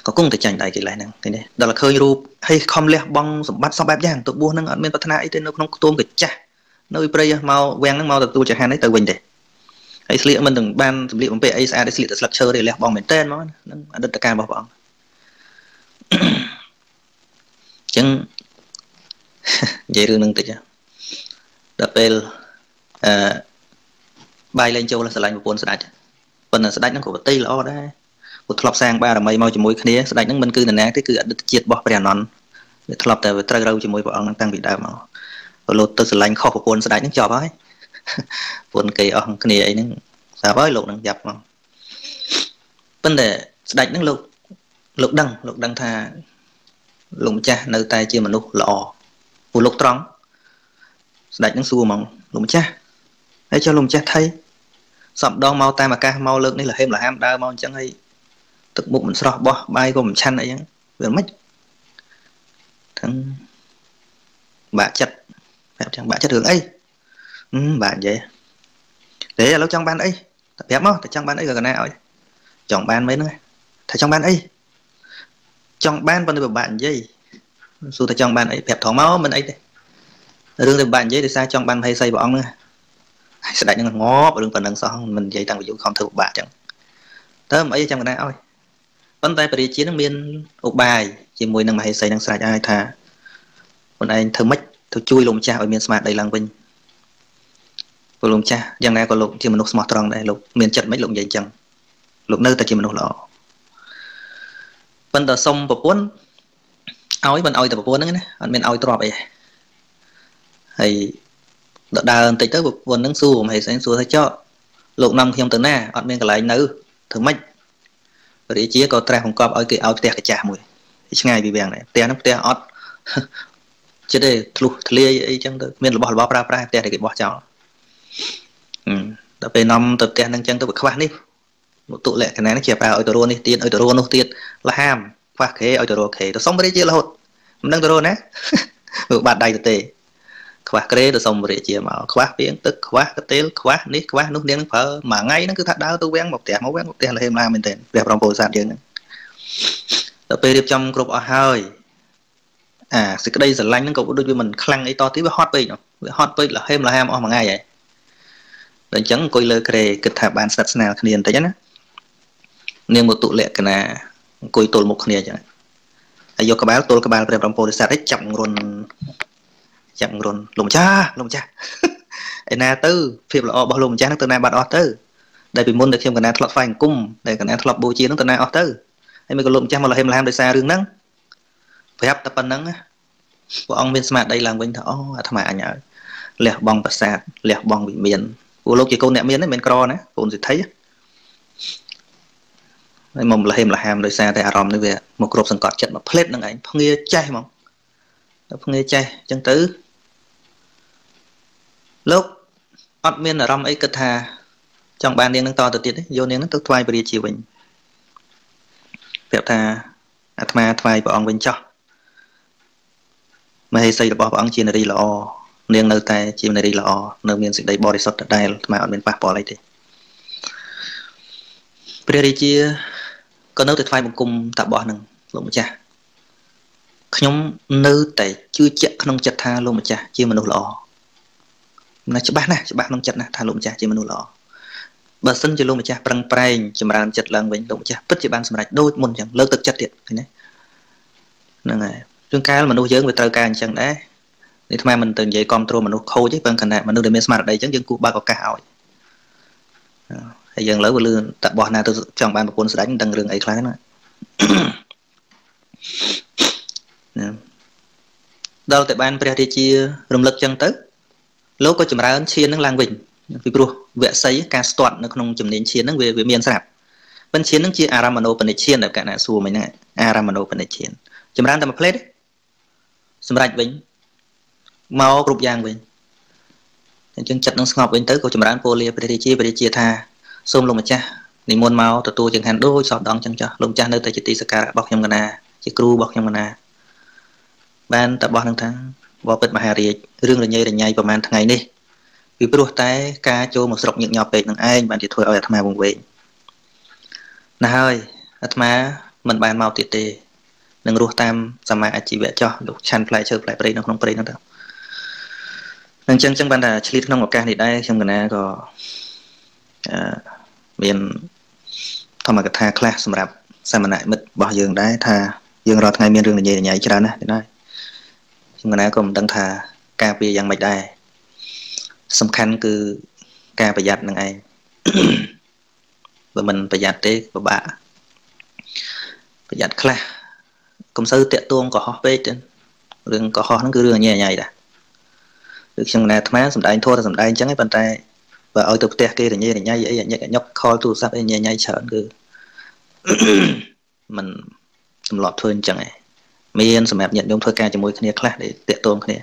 ក៏គង់តែចាញ់ដៃកិលេសហ្នឹងឃើញទេដល់ឃើញរូបហើយខំលះបង់សម្បត្តិសពបែបយ៉ាងទៅបួសហ្នឹងអត់មានប្រាថ្នាអីទេនៅក្នុងខ្ទមកាចាស់នៅព្រៃមកវាំងហ្នឹងមកទទួលចហាននេះទៅវិញទេហើយស្លៀកមិនទាំងបានសម្លៀកបំពាក់អីស្អាតទេស្លៀកតែស្លឹកឈើទេលះបង់មែនតើហ្មងហ្នឹងអតីតកាលរបស់ព្រះអង្គអញ្ចឹងនិយាយរឿងហ្នឹងតិចដល់ពេលអឺបាយលែងចូលស្រឡាញ់ប្រពន្ធស្ដេចប៉ុន្តែស្ដេចហ្នឹងក៏បតីល្អដែរព្រោះធ្លាប់សាងបារមីមកជាមួយគ្នាស្ដេចហ្នឹងមិនគឺនរណាទេគឺអតីតជាតិរបស់ព្រះអនន្តវាធ្លាប់តែត្រូវរូវជាមួយព្រះអង្គហ្នឹងតាំងពីដើមមកព្រោះលោកទៅស្រឡាញ់ខុសប្រពន្ធស្ដេចហ្នឹងចប់ហើយប្រពន្ធគេអស់គ្នាអីហ្នឹងស្រាប់ហើយលោកហ្នឹងយ៉ាប់មកប៉ុន្តែស្ដេចហ្នឹងលោកដឹងលោកដឹងថាលោកម្ចាស់នៅតែជាមនុស្សល្អព្រោះលោកត្រង់ស្ដេចហ្នឹងសួរហ្មងលោកម្ចាស់ហើយចុះលោកម្ចាស់ថៃសំដងមកតាមអាកាសមកលើកនេះលហេមលហាមដើរមកអញ្ចឹងហើយទឹកមុខមិនស្រស់បោះបាយក៏មិនឆាន់អីចឹងវាមិនទាំងបាក់ចិត្តប្រាប់ចឹងបាក់ចិត្តរឿងអីបាក់និយាយទេឥឡូវចង់បានអីតែប្រាប់មកតែចង់បានអីក៏កណាឲ្យចង់បានមែនហ្នឹងថាចង់បានអីចង់បានប៉ុន្តែពិបាកនិយាយសួរតែចង់បានអីប្រាប់ថងមកមិនអីទេរឿងតែពិបាកនិយាយដោយសារចង់បានមហេសីព្រះអង្គហ្នឹងស្ដេចហ្នឹងងាប់រឿងប៉ុណ្ណឹងសោះមិននិយាយតាំងពីយូរខំធ្វើពិបាកចឹងតើមិនអីចាំកណាឲ្យប៉ុន្តែព្រះរាជានឹងមានឧបាយជាមួយនឹងមហេសីនឹងស្រេចហើយថាខ្លួនឯងធ្វើម៉េចទៅជួយលោកម្ចាស់ឲ្យមានស្មារតីឡើងវិញព្រោះលោកម្ចាស់យ៉ាងណាក៏លោកជាមនុស្សស្មោះត្រង់ដែរលោកមានចិត្តមិនលោកនិយាយចឹងលោកនៅតែជាមនុស្សល្អប៉ុន្តែសុំប្រពន្ធឲ្យមិនឲ្យតែប្រពន្ធហ្នឹងណាអត់មានឲ្យទ្រព្យអីហើយដល់ដើរបន្តិចទៅប្រពន្ធហ្នឹងសួរមហេសីសួរថាចុះលោកនាំខ្ញុំទៅណាអត់មានកន្លែងនៅធ្វើម៉េចព្រះរាជាក៏ត្រាស់បង្កប់ឲ្យគេឲ្យផ្ទះកាចាស់មួយឆ្ងាយពីវាំងដែរផ្ទះហ្នឹងផ្ទះអត់ចិត្តទេធ្លុះធ្លាយអីចឹងទៅមានរបស់របរប្រើប្រាស់ផ្ទះដែលគេបោះចោលដល់ពេលនាំទៅផ្ទះហ្នឹងចឹងទៅវាខ្វះនេះមុទុលក្ខណៈនេះជាប្រើឲ្យទៅរស់នេះទៀតឲ្យទៅរស់នោះទៀតលហាមខ្វះខេឲ្យទៅរស់ខេទៅសុំព្រះរាជារហូតមិនដឹងទៅរស់ណាវាបាត់ដៃទៅទេ ខ្វះក្រេទៅសុំរាជាមកខ្វះពីងទឹកខ្វះកទេលខ្វះនេះខ្វះនោះនាងនឹងប្រើមួយថ្ងៃហ្នឹងគឺថាដើរទៅវាំងមកផ្ទះមកវាំងមកផ្ទះលហេមឡាមែនទែនព្រះបរមពោធិសត្វយើងហ្នឹងដល់ពេលរៀបចំគ្រប់អស់ហើយអាសេចក្តីស្រឡាញ់ហ្នឹងក៏ដូចវាមិនខ្លាំងអីតទៀតវាហត់ពេកវាហត់ពេកលហេមលហាមអស់មួយថ្ងៃហើយដល់អញ្ចឹងអង្គុយលើក្រេគិតថាបានស្និទ្ធស្នាលគ្នាបន្តិចណានាងមុតុលក្ខណាអង្គុយទល់មុខគ្នាអញ្ចឹងហើយយកក្បាលទល់ក្បាលព្រះបរមពោធិសត្វឯងចាប់រុនចាប់រុនលោកម្ចាស់លោកម្ចាស់ឯណាទៅភាពល្អរបស់លោកម្ចាស់ហ្នឹងទៅណាបាត់អស់ទៅដែលពីមុនដែលខ្ញុំកណាធ្លាប់ថ្វាយអង្គមដែលកណាធ្លាប់បូជាហ្នឹងទៅណាអស់ទៅហើយមិនក៏លោកម្ចាស់មកលហេមលហាមដោយសាររឿងហ្នឹងប្រាប់តែប៉ុណ្្នឹងព្រះអង្គមានស្មារតីឡើងវិញថាអូអាត្មាអញហើយលះបង់ប្រាសាទលះបង់វិមានព្រោះលោកជាកូនអ្នកមានហ្នឹងមិនមែនក្រណាកូនសេដ្ឋីហើយមកលហេមលហាមដោយសារតែអារម្មណ៍នេះវាមកគ្រប់សង្កត់ចិត្តមកផ្លេតហ្នឹងឯងភ្ងាចេះហ្មងដល់ភ្ងាចេះអញ្ចឹងទៅលោកអត់មានអារម្មណ៍អីគិតថាចង់បាននាងនឹងតទៅទៀតទេយកនាងនឹងទៅថ្វាយព្រះរាជាវិញប្រាប់ថាអាត្មាថ្វាយព្រះអង្គវិញចោះមហេសីរបស់ព្រះអង្គជានារីល្អនាងនៅតែជានារីល្អនៅមានសេចក្តីបរិសុទ្ធដដែលអាត្មាអត់មានប៉ះពាល់អីទេព្រះរាជាក៏នៅតែថ្វាយបង្គំតាបោះនឹងលោកម្ចាស់ខ្ញុំនៅតែជឿជាក់ក្នុងចិត្តថាលោកម្ចាស់ជាមនុស្សល្អណាច្បាស់ណាស់ច្បាស់ក្នុងចិត្តណាស់ថាលោកម្ចាស់ជាមនុស្សល្អបើសិនជាលោកម្ចាស់ប្រឹងប្រែងចម្រើនចិត្តឡើងវិញលោកម្ចាស់ពិតជាបានសម្រេចដូចមុនអញ្ចឹងលើកទឹកចិត្តទៀតឃើញទេហ្នឹងហើយជួនកាលមនុស្សយើងវាត្រូវការអញ្ចឹងដែរនេះអាត្មាមិនទៅនិយាយគ្រប់គ្រងមនុស្សខូចទេប៉ុន្តែខណៈមនុស្សដែលមានស្មារតីអញ្ចឹងយើងគួរបើកឱកាសឲ្យហើយយើងលើវាលឿនតបោះណាទៅចង់បានប្រពន្ធស្ដេចមិនដឹងរឿងអីខ្លះណាណាដល់តែបានព្រះរាជារំលឹកចឹងទៅលោកក៏ចម្រើនឈាននឹងឡើងវិញពីព្រោះវគ្គសីការស្ទាត់នៅក្នុងជំនាញឈានហ្នឹងវាមានស្រាប់ប៉ុន្តែឈានហ្នឹងជាអារម្មណោបនិឈានដែលកណ្ណាសួរមិញហ្នឹងអារម្មណោបនិឈានចម្រើនតែមួយផ្លេតសម្រាប់វិញមកគ្រប់យ៉ាងវិញអញ្ចឹងចិត្តនឹងស្ងប់វិញទៅក៏ចម្រើនពលលាព្រះរាជាព្រះរាជាថាសូមលោកម្ចាស់និមន្តមកទទួលចង្ហាន់ដូចសពដងចឹងចុះលោកម្ចាស់នៅតែជាទីសក្ការៈរបស់ខ្ញុំកណាជាគ្រូរបស់ខ្ញុំកណាបានតបោះនឹងថាបបិទ្ធមហារាជរឿងរញ៉េរញ៉ៃប្រហែលថ្ងៃនេះពីព្រោះតែការចូលមកស្រុកញឹកញាប់ពេកនឹងឯងបានជាធ្វើឲ្យអាត្មាវង្វេងណាហើយអាត្មាមិនបានមកទៀតទេនឹងរស់តាមសមាអាជីវៈចោះលោកឆាន់ផ្លែឈើផ្លែព្រៃនៅក្នុងព្រៃហ្នឹងទៅនឹងចឹងបានថាឆ្លៀតក្នុងឱកាសនេះដែរខ្ញុំកណាក៏មានធម្មកថាខ្លះសម្រាប់សាមណមិត្តរបស់យើងដែរថាយើងរាល់ថ្ងៃមានរឿងរញ៉េរញ៉ៃច្រើនណាស់ទេណាខ្ញុំកណាក៏មិនដឹងថាការពារយ៉ាងម៉េចដែរសំខាន់គឺការប្រយ័ត្ននឹងឯងបើមិនប្រយ័ត្នទេពិបាកប្រយ័ត្នខ្លះកុំសូវតាក់ទងកុហកពេកទេរឿងកុហកហ្នឹងគឺរឿងញ៉ៃញ៉ៃដែរគឺខ្ញុំកណាអាត្មាសំដែងធម៌តែសំដែងអញ្ចឹងឯងប៉ុន្តែបើឲ្យទៅផ្ទះគេរញ៉េរញ៉ៃអីញឹកញក់ខលទូរស័ព្ទអីញ៉ៃញ៉ៃច្រើនគឺមិនទម្លាប់ធ្វើអញ្ចឹងឯងមានសម្រាប់ញាតិញោមធ្វើការជាមួយគ្នាខ្លះដែលតាក់ទងគ្នា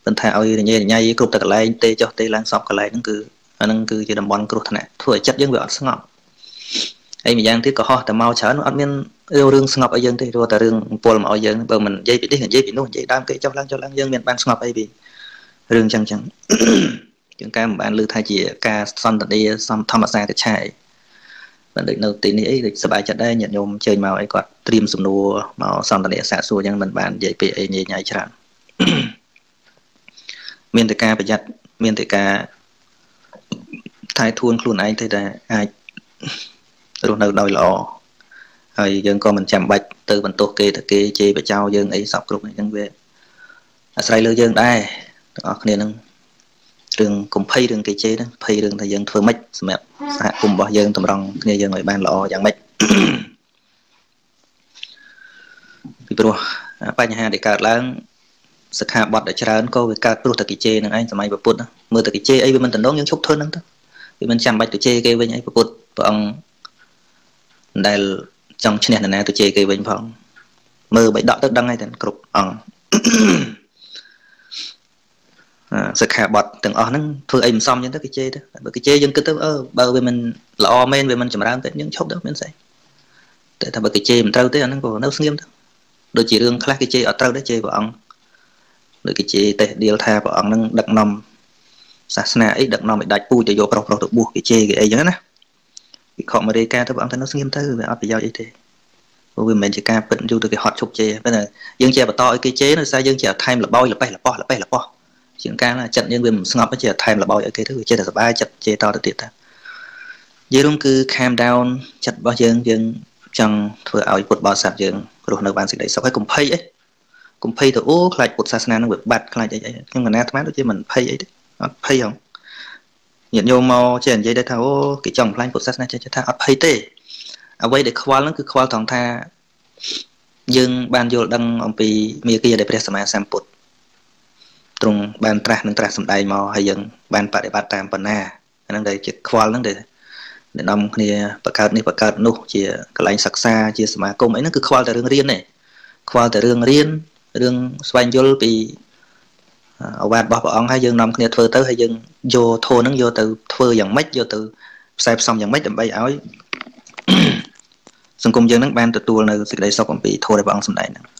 ប៉ុន្តែឲ្យរញ៉េរញ៉ៃគ្រប់តែកន្លែងទេចុះទេឡើងសពកន្លែងហ្នឹងគឺអាហ្នឹងគឺជាតំបន់គ្រោះថ្នាក់ធ្វើឲ្យចិត្តយើងវាអត់ស្ងប់ហើយម្យ៉ាងទៀតក៏ហោះតែមកច្រើនអត់មានរឿងស្ងប់ឲ្យយើងទេព្រោះតែរឿងអំពល់មកឲ្យយើងបើមិននិយាយពីនេះនិយាយពីនោះនិយាយដើមគេចុះឡើងចុះឡើងយើងមានបានស្ងប់អីពីរឿងចឹងចឹងជាងការមិនបានលើថាជាការសន្ទនាសំធម្មសាកឆាយមិនដូចនៅទីនេះអីដូចសប្បាយចិត្តដែរញាតិញោមជើញមកអីគាត់ត្រៀមសំណួរមកសន្ទនាសាកសួរចឹងមិនបាននិយាយពីអីញ៉ៃញ៉ៃច្រើនមានតែការប្រយ័ត្នមានតែការថែធួនខ្លួនឯងទេដែលអាចរស់នៅដោយល្អហើយយើងក៏មិនចាំបាច់ទៅបន្ទោសគេតែគេជេរបចោយើងអីសពគ្រប់អញ្ចឹងវាអាស្រ័យលើយើងដែរទាំងអស់គ្នានឹងរឿងកុំភ័យរឿងគេជេរហ្នឹងភ័យរឿងថាយើងធ្វើម៉េចសម្រាប់សហគមន៍របស់យើងតម្រង់គ្នាយើងឲ្យបានល្អយ៉ាងម៉េចពីព្រោះបញ្ហាដែលកើតឡើងសិក្ខាបទដែលច្រើនក៏វាកើតព្រោះតែគេជេរនឹងឯងសម័យពុទ្ធមើលតែគេជេរអីវាមិនតំណងយើងឈប់ធ្វើហ្នឹងទៅវាមិនចាំបាច់ទៅជេរគេវិញអីពុទ្ធព្រះអង្គដែលចង់ឈ្នះនរណាទៅជេរគេវិញផងមើលបៃដកទៅដឹងហើយតែគ្រប់អង្គសិក្ខាបទទាំងអស់ហ្នឹងធ្វើអីមិនសមចឹងទៅគេជេរទៅបើគេជេរយើងគិតទៅអឺបើវាមិនល្អមែនវាមិនចម្រើនទេយើងឈប់ទៅមានស្អីតែថាបើគេជេរមិនត្រូវទេអាហ្នឹងក៏នៅស្ងៀមទៅដូចជារឿងខ្លះគេជេរអត់ត្រូវដែរជេរព្រះអង្គ ដូចគេជេរតេះដៀលថាព្រះអង្គនឹងដឹកនាំសាសនាអី ដឹកនាំឲ្យដាច់ពូជ ទៅយកប្រុសប្រុសទៅបួស គេជេរគេអីចឹងណា វិខមករាយការណ៍ទៅព្រះអង្គថា នៅស្ងៀមទៅ វាអត់ប្រយោជន៍អីទេ ព្រោះវាមិនមែនជាការពិត។ យូរទៅគេហត់ឈប់ជេរ ប៉ុន្តែយើងជាបន្តឲ្យគេជេរ ដោយសារយើងជាថែមលបោយលបេះលបោះលបេះលបោះ ជាងកាលចិត្តយើងវាមិនស្ងប់ ជាថែមលបោយឲ្យគេទៅ វាចេះតែសប្បាយចិត្តជេរតទៅទៀត។ តានិយាយរួមគឺ calm down ចិត្តរបស់យើង យើងចង់ធ្វើឲ្យពុទ្ធបរិស័ទយើងរស់នៅបានសេចក្តីសុខ ហើយកុំភ័យអី កុំភ័យទៅ អូ ខ្លាចពុទ្ធសាសនានឹងវាបាត់ ខ្លាចអីអី។ ខ្ញុំកណាអាត្មាដូចជាមិនភ័យអីទេ អត់ភ័យហង។ ញាតិញោមមកចេះនិយាយដែរថា អូ គេចង់បំផ្លាញពុទ្ធសាសនា ចេះថាអត់ភ័យទេ។ អ្វីដែលខ្វល់ហ្នឹង គឺខ្វល់ត្រង់ថាយើងបានយល់ដឹងអំពីមាគាដែលព្រះសម្មាសម្ពុទ្ធទ្រង់បានត្រាស់ និងត្រាស់សម្ដែងមក ហើយយើងបានបដិបត្តិតាមបណ្ណា អាហ្នឹងដែលជាខ្វល់ហ្នឹង ដែលនាំគ្នាបង្កើតនេះបង្កើតនោះ ជាកន្លែងសិក្សា ជាសមាគមអីហ្នឹង គឺខ្វល់តែរឿងរៀនទេ ខ្វល់តែរឿងរៀន រឿងស្វែងយល់ពីអវាទរបស់ព្រះអង្គ ហើយយើងនាំគ្នាធ្វើទៅ ហើយយើងយកធម៌ហ្នឹងយកទៅធ្វើយ៉ាងម៉េច យកទៅផ្សាយផ្សំយ៉ាងម៉េច ដើម្បីឲ្យសង្គមយើងនឹងបានទទួលនៅសេចក្តីសុខអំពីធម៌ដែលព្រះអង្គសម្ដែងហ្នឹង។